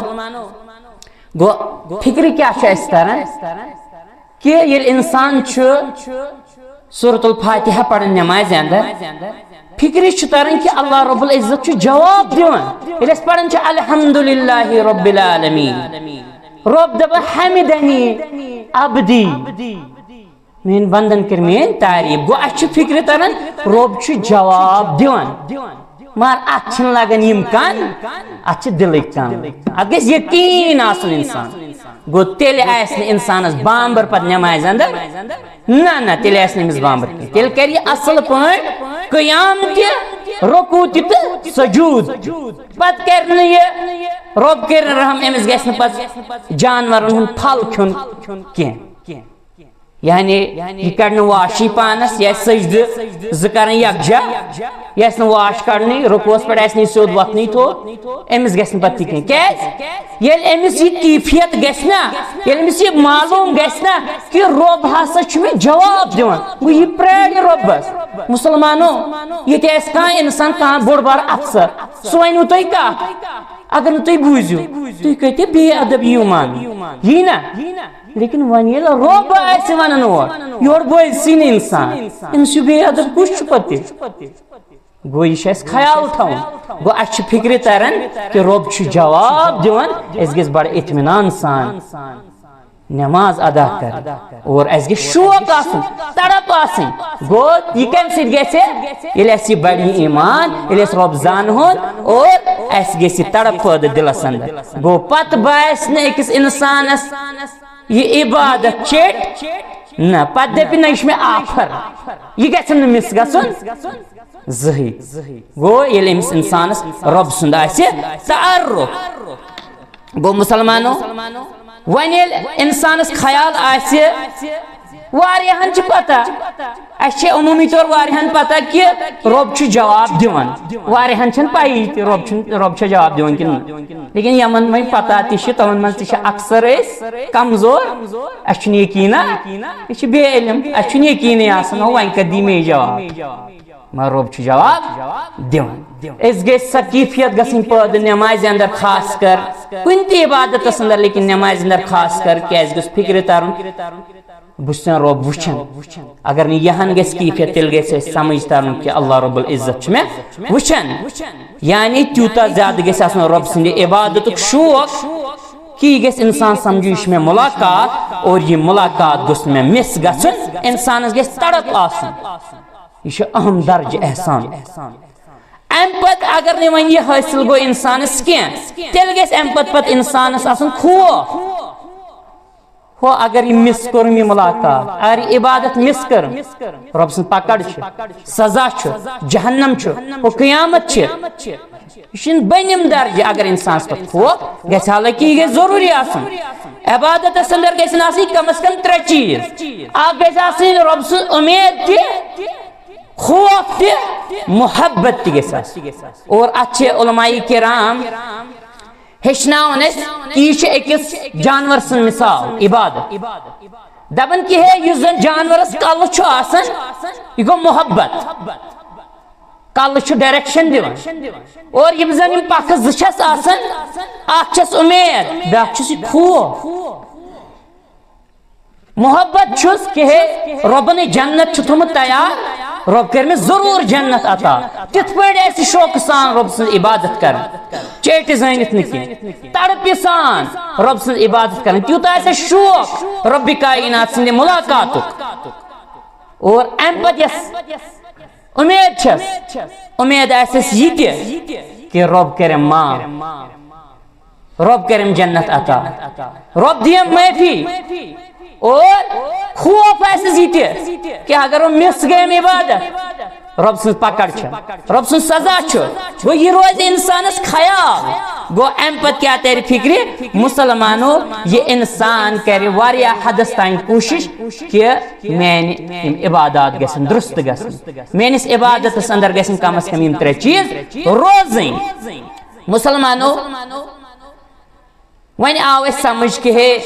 گوٚو، فکرِ کیٛاہ چھِ اَسہِ تران کہِ ییٚلہِ انسان چھُ سورۃ الفاتحہ پران نمازِ اندر، فکرِ چھُ تران کہِ اللہ رب العزت چھُ جواب دِوان۔ ییٚلہِ أسۍ پران چھِ، الحمد للہ رب العالمین، رب دپان، حمدنی عبدی، میٲنۍ بندن کٔر میٲنۍ تعریٖف۔ گوٚو، اَسہِ چھِ فکرِ تران، رۄب چھُ جواب دِوان۔ مگر اَتھ چھِنہٕ لگان یِم کن، اَتھ چھِ دِلٕکۍ کن۔ اَتھ گژھِ یقیٖن آسُن انسان۔ گوٚو، تیٚلہِ آسہِ نہٕ انسانس بامبر پتہٕ نمازِ اندر۔ نہ، نہ، تیٚلہِ آسہِ نہٕ أمِس بامبر کینٛہہ۔ تیٚلہِ کرِ یہِ اصل پٲٹھۍ قیام تہِ، رکوع تہِ تہٕ سجود تہِ۔ پتہٕ کرِ نہٕ یہِ، رۄب کٔرِن رحم، أمِس گژھِ نہٕ پتہٕ جانورن ہُنٛد پھل کھیوٚن کینٛہہ۔ یعنی، یہِ کڑِ نہٕ واشی پانس، یا سجدٕ زٕ کرن یکجا، یہِ آسہِ نہٕ واش کڑنٕے، رکوعس پٮ۪ٹھ آسہِ نہٕ یہِ سیوٚد وۄتھنٕے تھوٚد، أمِس گژھِ نہٕ پتہٕ تہِ کینٛہہ۔ کیٛازِ؟ ییٚلہِ أمِس یہِ کیفیت گژھِ نا، ییٚلہِ أمِس یہِ معلوم گژھِ نا کہِ رۄب ہسا چھُ مےٚ جواب دِوان، گوٚو، یہِ پرٛارِ رۄبس۔ مسلمانو، ییٚتہِ آسہِ کانٛہہ انسان، کانٛہہ بوٚڑ بار افسر، سُہ ونِوٕ تۄہہِ کتھ، اگر نہٕ تُہۍ بوٗزِو، تُہۍ کتہِ بے ادب یِیِو ماننہٕ؟ یی نا؟ لیکن وۄنۍ ییٚلہِ رۄب آسہِ ونان اورٕ، یورٕ بوزِ سٕے نہٕ انسان، أمِس ہیوٗ بے ادب کُس چھُ پتہٕ تیٚلہِ؟ گوٚو، یہِ چھُ اَسہِ خیال تھاوُن۔ گوٚو، اَسہِ چھِ فِکرِ تران کہِ رۄب چھُ جواب دِوان، أسۍ گٔژھۍ بڑٕ اطمینان سان نماز ادا کرٕنۍ اور اَسہِ گژھِ شوق آسُن، تڑپ آسٕنۍ۔ گوٚو، یہِ کَمہِ سۭتۍ گژھِ؟ ییٚلہِ اَسہِ یہِ بڑِ یہِ ایمان، ییٚلہِ أسۍ رۄب زانہون اور اَسہِ گژھِ یہِ تڑپ پٲدٕ دِلس اندر۔ گوٚو، پتہٕ باسہِ نہٕ أکِس انسانس یہِ عبادت چیٚٹۍ نہ، پتہٕ دپہِ نہ، یہِ چھُ مےٚ آفر، یہِ گژھِ نہٕ مِس گژھُن زٕہٕے۔ گوٚو، ییٚلہِ أمِس انسانس رۄب سُنٛد آسہِ تعارُف۔ گوٚو، مسلمانو، وۄنۍ ییٚلہِ انسانس خیال آسہِ، واریاہن چھِ پتہ، اَسہِ چھِ عموٗمی طور واریاہن پتہ کہِ رۄب چھُ جواب دِوان، واریاہن چھَنہٕ پَیی تہِ رۄب چھُنہٕ، رۄب چھا جواب دِوان کِنہٕ نہٕ۔ لیکن یِمن وۄنۍ پتہ تہِ چھِ، تِمن منٛز تہِ چھِ اکثر أسۍ کمزور، اَسہِ چھُنہٕ یقیٖنا، أسۍ چھِ بے علم، اَسہِ چھُنہٕ یقیٖنٕے آسان، ہو وۄنۍ کَتہِ دی مے جواب؟ مگر رۄب چھُ جواب دِوان۔ أسۍ گٔژھۍ سۄ کیفیت گژھٕنۍ پٲدٕ نمازِ اندر خاص کر، کُنہِ تہِ عبادتس اندر، لیکن نمازِ اندر خاص کر، کیازِ گوٚژھ فِکرِ ترُن، بہٕ چھُسن رۄب وٕچھان۔ اگر نہٕ یہِ ہن گژھِ کیفیت، تیٚلہِ گژھِ اَسہِ سمجھ ترُن کہِ اللہ رب العزت چھُ مےٚ وٕچھان۔ یعنی تیوٗتاہ زیادٕ گژھِ آسُن رۄب سٕنٛدِ عبادتُک شوق کہِ یہِ گژھِ انسان سمجھُن، یہِ چھُ مےٚ مُلاقات اور یہِ مُلاقات گوٚژھ نہٕ مےٚ مِس گژھُن۔ انسانس گژھِ تڑپ آسُن۔ یہِ چھُ اہم درجہٕ احسان۔ امہِ پتہٕ اگر نہٕ وۄنۍ یہِ حٲصِل گوٚو انسانس کینٛہہ، تیٚلہِ گژھِ امہِ پتہٕ پتہٕ انسانس آسُن خوف۔ ہو، اگر یہِ مِس کوٚرُم یہِ مُلاقات، اگر یہِ عبادت مِس کٔرٕم، رۄب سٕنٛز پکڑ چھِ، سزا چھُ، جہنم چھُ، ہو، قیامت چھِ۔ یہِ چھُنہٕ بٔنِم درجہٕ۔ اگر انسانس پتہٕ خوف گژھِ، حالانکہ یہِ گژھِ ضروٗری آسُن۔ عبادتس اندر گژھن آسٕنۍ کم از کم ترٛےٚ چیٖز۔ اکھ گژھِ آسٕنۍ رۄب سٕنٛز اُمید تہِ، خوف تہِ، محبت تہِ گژھِ آسٕنۍ۔ اور اتھ چھِ علماء کرام ہیٚچھناوان أسۍ کہِ یہِ چھِ أکِس جانور سٕنٛز مثال، عبادت۔ دپان کہِ ہے، یُس زن جانورس کلہٕ چھُ آسان، یہِ گوٚو محبت۔ کلہٕ چھُ direction دِوان۔ اور یِم زن یِم پکھٕ زٕ چھس آسان، اکھ چھس اُمید، بیاکھ چھُس یہِ خوف۔ محبت چھُس کہِ ہے، رۄبن ہے جنت چھُ تھوٚمُت تیار، رۄب کرِ مےٚ ضروٗر جنت عطا۔ تِتھ پٲٹھۍ آسہِ شوقہٕ سان رۄب سٕنٛز عبادت کرٕنۍ، چیٹہِ زٲنِتھ نہٕ کینٛہہ، تڑپہِ سان رۄب سٕنٛز عبادت کرٕنۍ۔ تیوٗتاہ آسہِ شوق رۄبِ کائنات سٕنٛدِ ملاقاتُک۔ اور امہِ پتہٕ یۄس اُمید چھس، اُمید آسٮ۪س یہِ تہِ کہِ رۄب کرٮ۪م معاف، رۄب کرٮ۪م جنت عطا، رۄب دِیم معٲفی۔ اور خوف آسٮ۪س یہِ تہِ کہِ اگر وۄنۍ مِس گٔیم عبادت، رۄب سٕنٛز پکڑ چھِ، رۄب سٕنٛز سزا چھُ۔ گوٚو، یہِ روزِ انسانس خیال۔ گوٚو، امہِ پتہٕ کیٛاہ ترِ فکرِ؟ مسلمانو، یہِ انسان کرِ واریاہ حدس تام کوٗشش کہِ میانہِ یِم عبادات گژھن درست گژھٕنۍ، میٲنِس عبادتس اندر گژھن کم از کم یِم ترٛےٚ چیٖز روزٕنۍ۔ مسلمانو، وۄنۍ آو اسہِ سمجھ کہِ ہے،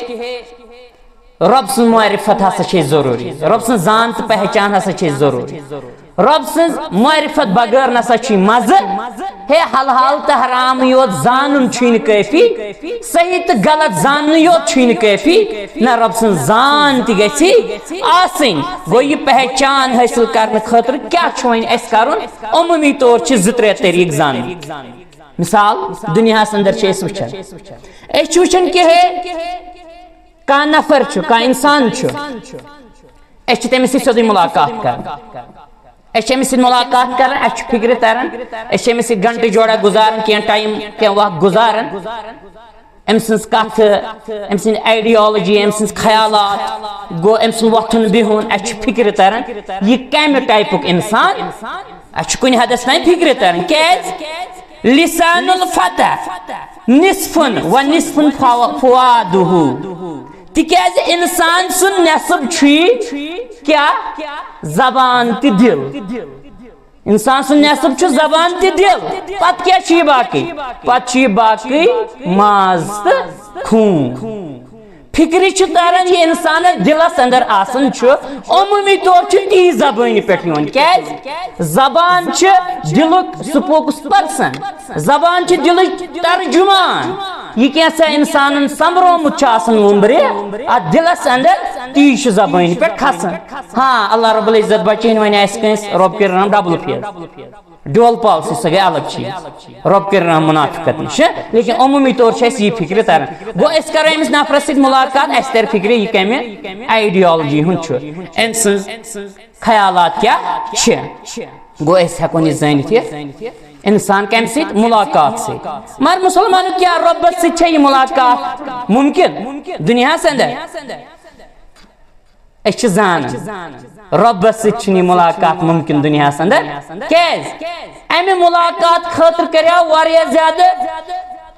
رۄب سٕنٛز معرفت ہسا چھِ أسۍ ضروٗری، رۄب سٕنٛز زان تہٕ پہچان ہسا چھِ أسۍ ضروٗری۔ رۄب سٕنٛز معرفت بغٲر نسا چھُے مزٕ۔ ہے، حلال تہٕ حرام یوت زانُن چھُے نہٕ کٲفی، صحیح تہٕ غلط زاننہٕ یوت چھُے نہٕ کٲفی۔ نہ، رۄب سٕنٛز زان تہِ گژھِ آسٕنۍ۔ گوٚو، یہِ پہچان حٲصِل کرنہٕ خٲطرٕ کیٛاہ چھُ وۄنۍ اَسہِ کرُن؟ عموٗمی طور چھِ زٕ ترٛےٚ طریٖقہٕ زانٕنۍ۔ مثال، دُنیاہَس اندر چھِ أسۍ وٕچھان، أسۍ چھِ وٕچھان کہِ ہے، کانٛہہ نفر چھُ، کانٛہہ انسان چھُ، أسۍ چھِ تٔمِس سۭتۍ سیوٚدُے ملاقات کران۔ أسۍ چھِ أمِس سۭتۍ ملاقات کران، اَسہِ چھُ فِکرِ تران، أسۍ چھِ أمِس سۭتۍ گھنٹہٕ جوڑا گُزاران، کینٛہہ ٹایم، کینٛہہ وقت گُزاران۔ أمۍ سٕنٛز کتھٕ، أمۍ سٕنٛز ideology، أمۍ سٕنٛز خیالات، گوٚو أمۍ سُنٛد وۄتھُن بِہُن، اَسہِ چھُ فِکرِ تران، یہِ کمہِ ٹایپُک انسان؟ اَسہِ چھُ کُنہِ حدس تام فِکرِ تران۔ کیٛازِ؟ لسان الفتى نصف ونصف فوا-، فؤاده۔ تِکیٛازِ انسان سُنٛد نصف چھُ یہِ کیٛاہ؟ زبان تہٕ دل۔ انسان سُنٛد نصف چھُ زبان تہٕ دل۔ پتہٕ کیٛاہ چھُ یہِ باقٕے؟ پتہٕ چھُ یہِ باقٕے ماز تہٕ خوٗن۔ فِکرِ چھُ تران، یہِ انسانس دلس اندر آسان چھُ، عموٗمی طور چھُ تی زبٲنہِ پٮ۪ٹھ یِوان۔ کیٛازِ؟ زبان چھِ دلُک spokesperson، زبان چھِ دلٕچ ترجمان۔ یہِ کینٛژھا انسانن سۄمبرومُت چھُ آسان وُمبرِ، اتھ دلس اندر، تی چھُ زبٲنہِ پٮ۪ٹھ کھسان۔ ہاں، اللہ رب العزت بچٲیِن وۄنۍ آسہِ کٲنٛسہِ، رۄب کٔرِنۍ رحم، double face۔ Dual policy، سۄ گٔے الگ چیٖز۔ رۄب کٔرِنۍ رحم منافقت نِش، لیکن عموٗمی طور چھِ اَسہِ یہِ فِکرِ تران۔ گوٚو، أسۍ کرو أمِس نفرس سۭتۍ ملاقات، اَسہِ ترِ فِکرِ، یہِ کمہِ ideology ہُنٛد چھُ، أمۍ سٕنٛز خیالات کیٛاہ چھِ۔ گوٚو، أسۍ ہٮ۪کون یہِ زٲنِتھ، یہِ انسان کمہِ سۭتۍ؟ ملاقات سۭتۍ۔ مگر مسلمانو، کیٛاہ رۄبس سۭتۍ چھےٚ یہِ ملاقات ممکن دُنیاہس اندر؟ أسۍ چھِ زانان، رۄبس سۭتۍ چھِنہٕ یہِ ملاقات ممکن دُنیاہس اندر۔ کیٛازِ؟ امہِ ملاقات خٲطرٕ کریو واریاہ زیادٕ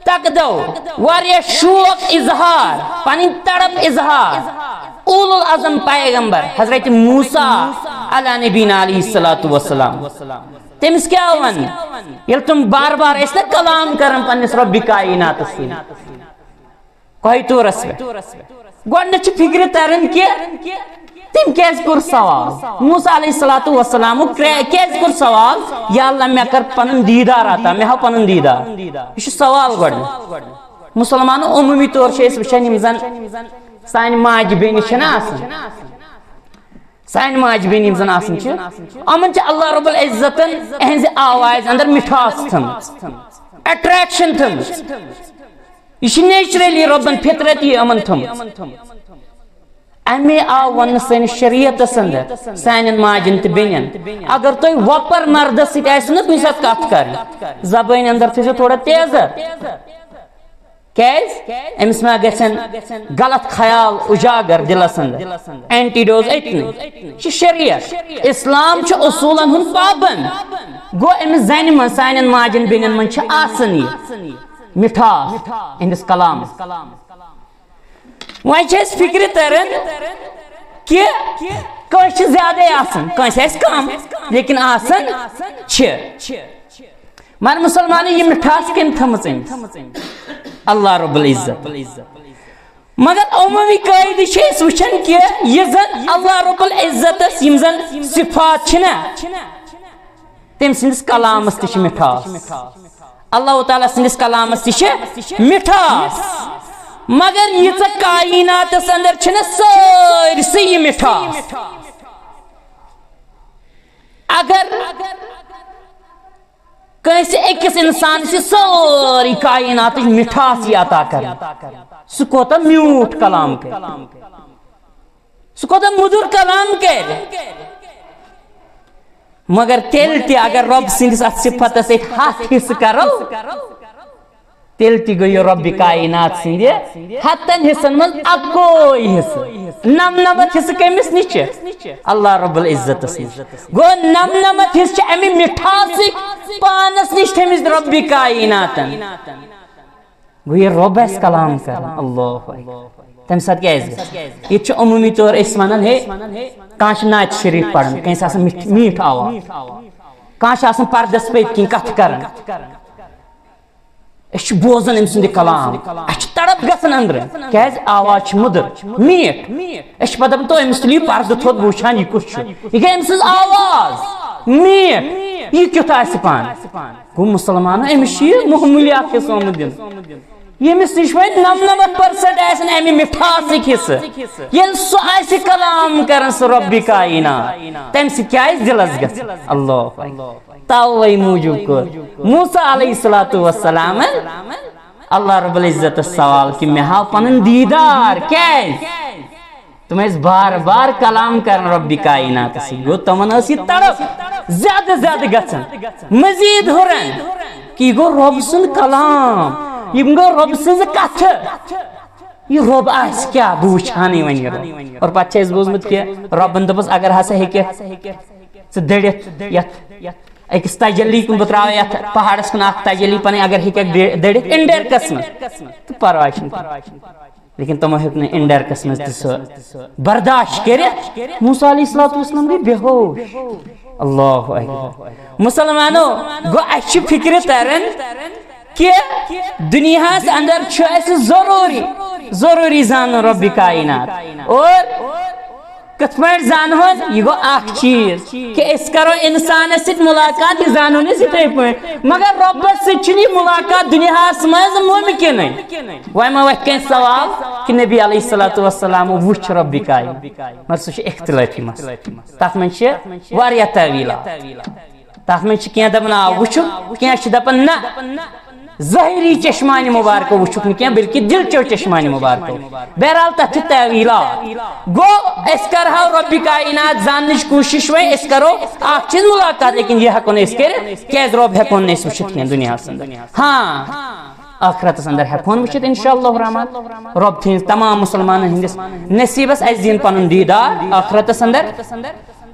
تقدو، واریاہ شوق اظہار، پنٕنۍ تڑپ اظہار۔ اولو العزم پیغمبر حضرت موسیٰ علیٰ نبینا علیہ الصلوۃ والسلام، تٔمِس کیٛاہ وَنہٕ؟ ییٚلہِ تِم بار بار ٲسۍ نہ کلام کران پننِس رۄبِ کائناتس سۭتۍ، کوہ طورس پٮ۪ٹھ۔ گۄڈٕنیتھ چھِ فِکرِ تران کہِ تٔمۍ کیٛازِ کوٚر سوال؟ موسیٰ علیہ الصلوۃ والسلام کرے-، کیٛازِ کوٚر سوال؟ یا اللہ، مےٚ کر پنُن دیٖدار عطا، مےٚ ہاو پنُن دیٖدار۔ یہِ چھُ سوال گۄڈٕنیتھ۔ مسلمانو، عموٗمی طور چھِ أسۍ وٕچھان، یِم زن سانہِ ماجہِ بیٚنہِ چھِنہ آسان، سانہِ ماجہِ بیٚنہِ یِم زن آسان چھِ، یِمن چھِ اللہ رب العزتن اہنزِ آوازِ اندر مِٹھاس تھٲمٕژ، attraction تھٲمٕژ۔ یہِ چھِ naturally رۄبن فطرتی یِمن تھٲمٕژ۔ اَمے آو وننہٕ سٲنِس شریعتس اندر سانٮ۪ن ماجن تہٕ بیٚنٮ۪ن، اگر تُہۍ وۄپر مردس سۭتۍ آسِو نہ کُنہِ ساتہٕ کتھ کرٕنۍ، زبٲنۍ اندر تھٲیزیو تھوڑا تیزر۔ کیٛازِ؟ أمِس ما گژھن غلط خیال اُجاگر دِلس اندر؟ Antidote أتنٕے۔ یہِ چھُ شریعت۔ اسلام چھُ اصوٗلن ہُنٛد پابند۔ گوٚو، أمِس زنہِ منٛز، سانٮ۪ن ماجن بیٚنٮ۪ن منٛز چھِ آسان یہِ مِٹھاس أہنٛدِس کلامس۔ وۄنۍ چھِ أسۍ فِکرِ تران کہِ کٲنٛسہِ چھِ زیادَے آسان، کٲنٛسہِ آسہِ کم، لیکن آسان چھِ۔ مگر مسلمانو، یہِ مِٹھاس کٔمۍ تھٲمٕژ أمِس؟ اللہ رب العزت۔ مگر عمومی قٲعدٕ چھِ أسۍ وٕچھان کہِ یہِ زن اللہ رب العزتس یِم زن صفات چھِنہ، تٔمۍ سٕنٛدِس کلامس تہِ چھِ مِٹھاس۔ اللہ تعالیٰ سٕنٛدِس کلامس تہِ چھِ مِٹھاس۔ مگر ییٖژاہ کائناتس اندر چھِنہ سٲرسٕے یہِ مِٹھاس۔ اگر کٲنٛسہِ أکِس اِنسانَس یہِ سٲرٕے کائناتٕچ مِٹھاس یہِ عطا کرِ، سُہ کوٗتاہ میوٗٹھ کلام کرِ، سُہ کوٗتاہ مُدُر کلام کرِ۔ مگر تیٚلہِ تہِ اگر رۄب سٕنٛدِس اَتھ صفتس سۭتۍ ہَتھ حصہٕ کرو، تیٚلہِ تہِ گوٚو یہِ رۄبِ کائنات سٕنٛدِ ہَتَن حصن منٛز اَکوے حصہٕ۔ نَمنَمَتھ حصہٕ کٔمِس نِش چھِ؟ اللہ رب العزتس نِش۔ گوٚو نَمنَمَتھ حصہٕ چھِ اَمہِ مِٹھاسٕکۍ پانس نِش تھٲمٕتۍ رۄبِ کائناتن۔ گوٚو یہِ رۄب آسہِ کلام کران، اللہ اکبر۔ تَمہِ ساتہٕ کیٛاہ آسہِ گژھان؟ ییٚتہِ چھُ عموٗمی طور أسۍ وَنان، ہے، کانٛہہ چھُ نعت شریٖف پَران، کٲنٛسہِ آسان مِٹھ-، میٖٹھ آواز، کانٛہہ چھُ آسان پردس پٔتۍ کِنۍ کَتھٕ کران۔ أسۍ چھِ بوزان أمۍ سُنٛد یہِ کلام، اَسہِ چھِ تڑپ گژھان أنٛدرٕ، کیٛازِ آواز چھِ مٔدٕر، میٖٹھ۔ أسۍ چھِ پتہٕ دَپان، تو أمِس تُلِو پردٕ تھوٚد، بہٕ وٕچھان یہِ کُس چھُ۔ یہِ گٔے أمۍ سٕنٛز آواز میٖٹھ، یہِ کیُتھ آسہِ پانہٕ؟ گوٚو مسلمانو، أمِس چھُ یہِ معموٗلی اکھ حصہٕ آمُت دِنہٕ۔ ییٚمِس نِش وۄنۍ نَمنَمَتھ پٔرسنٹ آسن اَمہِ مِٹھاسٕکۍ حصہٕ، ییٚلہِ سُہ آسہِ کلام کران، سُہ رۄبِ کائنات، تَمہِ سۭتۍ کیٛاہ آسہِ دِلس گژھان؟ اللہ اکبر۔ توے موٗجوٗب کوٚر موسیٰ علیہ الصلوۃ والسلامن اللہ رب العزتس سوال کہِ مےٚ ہاو پنُن دیٖدار۔ کیٛازِ؟ تِم ٲسۍ بار بار کلام کران رۄبِ کائناتس سۭتۍ۔ گوٚو تِمن ٲس یہِ تڑپ زیادٕ زیادٕ گژھان، مزید ہُران کہِ یہِ گوٚو رۄب سُنٛد کلام، یِم گوٚو رۄب سٕنٛزٕ کتھٕ۔ یہِ رۄب آسہِ کیٛاہ؟ بہٕ وٕچھِ ہا نہٕ وۄنۍ یہِ رۄب۔ اور پتہٕ چھِ اَسہِ بوٗزمُت کہِ رۄبن دوٚپُس، اگر ہسا ہیٚکہِ ژٕ دٔڑِتھ یتھ أکِس تجلی کُن، بہٕ ترٛاوٕ یتھ پہاڑس کُن اکھ تجلی پنٕنۍ، اگر ہیٚککھ دٔ-، دٔڑِتھ اِنڈیرکس منٛز، تہٕ پرواے چھُنہٕ کینٛہہ۔ لیکن تِمو ہیوٚک نہٕ اِنڈیرکس منٛز تہِ سُہ برداشت کٔرِتھ۔ موسیٰ علیہ الصلوۃ والسلام گٔے بے ہوش۔ اللہ اکبر۔ مسلمانو، گوٚو اَسہِ چھِ فکرِ تران کہِ دُنیاہس اندر چھُ اَسہِ ضروٗری، ضروٗری زانُن رۄبِ کائنات۔ اور کِتھ پٲٹھۍ زانہون؟ یہِ گوٚو اکھ چیٖز کہِ أسۍ کرو اِنسانس سۭتۍ مُلاقات، یہِ زانہون أسۍ یِتھے پٲٹھۍ۔ مگر رۄبس سۭتۍ چھُنہٕ یہِ مُلاقات دُنیاہس منٛز مُمکِنٕے۔ وۄنۍ ما وۄتھِ کٲنٛسہِ سوال کہِ نبی علیہ الصلوۃ والسلام وُچھ رۄبِ کائنات؟ مگر سُہ چھُ اختلافی مسلہٕ۔ تتھ منٛز چھِ واریاہ تٲویٖلات۔ تتھ منٛز چھِ کینٛہہ دپان، آ، وُچھُکھ، کینٛہہ چھِ دپان، نہ، ظٲہری چشمانِ مبارکو وُچھُکھ نہٕ کینٛہہ، بلکہِ دِلچو چشمانِ مبارکو۔ بہرحال، تتھ چھِ تٲویٖلات۔ گوٚو، أسۍ کرہاو رۄبِ کائنات زاننٕچ کوٗشش وۄنۍ، أسۍ کرو اکھ چیٖز مُلاقات، لیکن یہِ ہٮ۪کو نہٕ أسۍ کٔرِتھ، کیٛازِ رۄب ہٮ۪کون نہٕ أسۍ وٕچھِتھ کینٛہہ دُنیاہس اندر۔ ہاں، ٲخرتس اندر ہٮ۪کون وٕچھِتھ انشاءاللہ الرحمن۔ رۄب تھٲیِن تمام مسلمانن ہٕنٛدِس نصیٖبس، اَسہِ دِیِن پنُن دیٖدار ٲخرتس اندر۔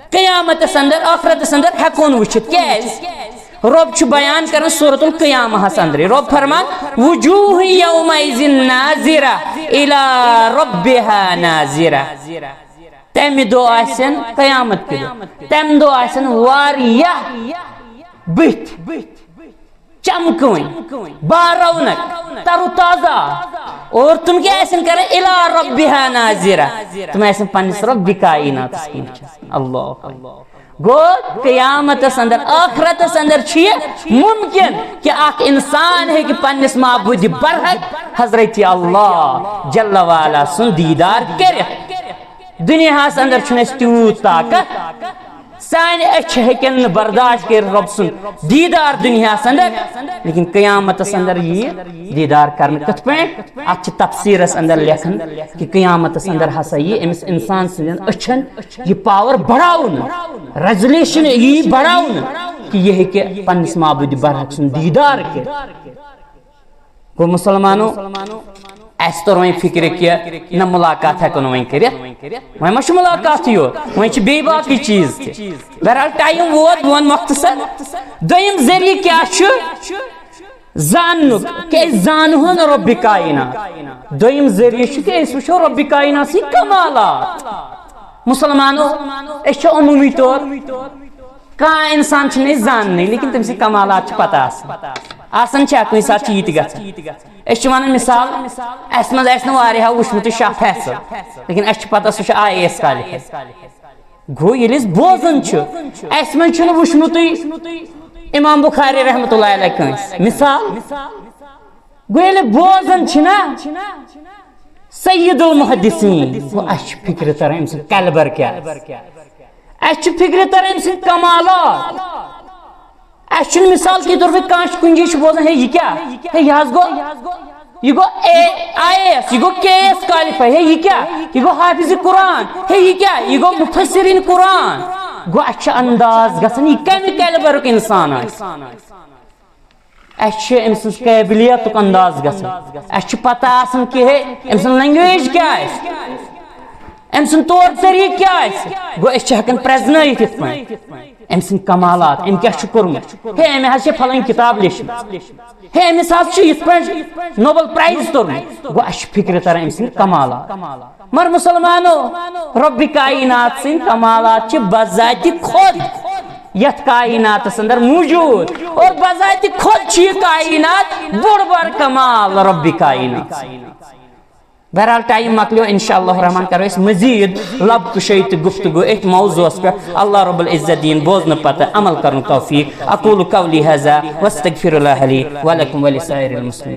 قیامتس اندر، ٲخرتس اندر ہٮ۪کون وٕچھِتھ۔ کیٛازِ؟ رۄب چھُ بیان کران سورۃ القیامہس اندرے۔ رۄب فرمان، وجوہ یومئذ ناظرہ الی ربہا ناظرہ۔ تمہِ دۄہ آسن، قیامت کہِ دۄہ، تمہِ دۄہ آسن واریاہ بٕتھۍ چمکوٕنۍ، بارونق، تر و تازہ۔ اور تِم کیٛاہ آسن کران؟ الی ربہا ناظرہ۔ تِم آسن پننِس رۄبِ کائناتس کُن وٕچھان۔ اللہ اکبر۔ گوٚو قیامتس اندر، ٲخرتس اندر چھُ یہِ ممکن کہِ اکھ انسان ہیٚکہِ پننِس معبودِ برحق حضرت اللہ جل وعلا سُنٛد دیٖدار کٔرِتھ۔ دُنیاہس اندر چھُنہٕ اَسہِ تیوٗت طاقت، سانہِ أچھ ہیٚکن نہٕ برداشت کٔرِتھ رۄب سُنٛد دیٖدار دُنیاہس اندر، لیکن قیامتس اندر یِیہِ دیٖدار کرنہٕ۔ کِتھ پٲٹھۍ؟ اتھ چھِ تفسیرس اندر لیکھان کہِ قیامتس اندر ہسا یِیہِ أمِس انسان سٕنٛدٮ۪ن أچھن یہِ پاور بڑاونہٕ، ریزولیشن یِیہِ بڑاونہٕ کہِ یہِ ہیٚکہِ پننِس معبودِ برحق سُنٛد دیٖدار کٔرِتھ۔ گوٚو مسلمانو، اَسہِ توٚر وۄنۍ فکرِ کہِ نہ، مُلاقات ہٮ۪کو نہٕ وۄنۍ کٔرِتھ، وۄنۍ ما چھُ مُلاقاتٕے یوت، وۄنۍ چھِ بیٚیہِ باقٕے چیٖز تہِ۔ بہرحال ٹایم ووت، بہٕ وَنہٕ مۄختصر۔ دوٚیِم ذٔریعہٕ کیٛاہ چھُ زاننُک؟ کہِ أسۍ زانہون رۄبِ کائنات۔ دوٚیِم ذٔریعہٕ چھُ کہِ أسۍ وٕچھو رۄبِ کائنات سٕنٛدۍ کمالات۔ مسلمانو، أسۍ چھِ عموٗمی طور کانٛہہ اِنسان چھِنہٕ أسۍ زاننٕے، لیکن تٔمۍ سٕنٛدۍ کمالات چھِ پتہ آسان۔ آسان چھا کُنہِ ساتہٕ چھِ یہِ تہِ گژھان۔ أسۍ چھِ وَنان مثال، اَسہِ منٛز آسہِ نہٕ واریاہو وٕچھمُتٕے شاہ فیصل، لیکن اَسہِ چھِ پتہ سُہ چھُ آئی اے ایس کالِفاے۔ گوٚو ییٚلہِ أسۍ بوزان چھِ، اَسہِ منٛز چھُنہٕ وٕچھمُتٕے امام بخاری رحمتہ اللہ علیہ کٲنٛسہِ۔ مثال، گوٚو ییٚلہِ بوزان چھِ نا سید المحدثین، گوٚو اَسہِ چھِ فِکرِ تران أمۍ سُنٛد کیلبر کیٛاہ آسہِ۔ اَسہِ چھِ فِکرِ تران أمۍ سٕنٛدۍ کمالات۔ اَسہِ چھُنہٕ مثال کے طور پہ کانٛہہ چھُ کُنہِ جایہِ چھُ بوزان، ہے، یہِ کیٛاہ؟ ہے، یہِ حظ گوٚو، یہِ گوٚو اے آئی اے ایس، یہِ گوٚو کے اے ایس کالِفاے، ہے، یہِ کیٛاہ؟ یہِ گوٚو حافظ قرآن، ہے، یہِ کیٛاہ؟ یہِ گوٚو مفسرین قرآن۔ گوٚو اَسہِ چھُ انداز گژھان، یہِ کَمہِ کیلبرُک اِنسان آسہِ۔ اَسہِ چھِ أمۍ سٕنٛز قٲبلیتُک انداز گژھان۔ اَسہِ چھِ پتہ آسان کہِ ہے، أمۍ سٕنٛز لینگویج کیٛاہ آسہِ، أمۍ سُنٛد طور طریٖقہٕ کیٛاہ آسہِ۔ گوٚو أسۍ چھِ ہٮ۪کان پرٛزنٲیِتھ یِتھ پٲٹھۍ أمۍ سٕنٛدۍ کمالات، أمۍ کیٛاہ چھُ کوٚرمُت۔ ہے، أمۍ حظ چھِ فلٲنۍ کِتاب لیٚچھمٕژ۔ ہے، أمِس حظ چھُ یِتھ پٲٹھۍ نوبل پرائز توٚرمُت۔ گوٚو اَسہِ چھِ فِکرِ تران أمۍ سٕنٛدۍ کمالات۔ مگر مسلمانو، رب کائنات سٕنٛدۍ کمالات چھِ بذات خود یتھ کائناتس اندر موجود، اور بذات خود چھِ یہِ کائنات بوٚڑ بار کمال رب کائنات۔ بہرحال، ٹائم مۄکلیو، انشاءاللہ الرحمن کرو أسۍ مزید لب کشٲیی تہٕ گفتگو أتھۍ موضوعس پٮ۪ٹھ۔ اللہ رب العزت دِیِن بوزنہٕ پتہٕ عمل کرنُک توفیق۔ اقول قولی هذا واستغفر الله لي ولكم ولسائر المسلمين۔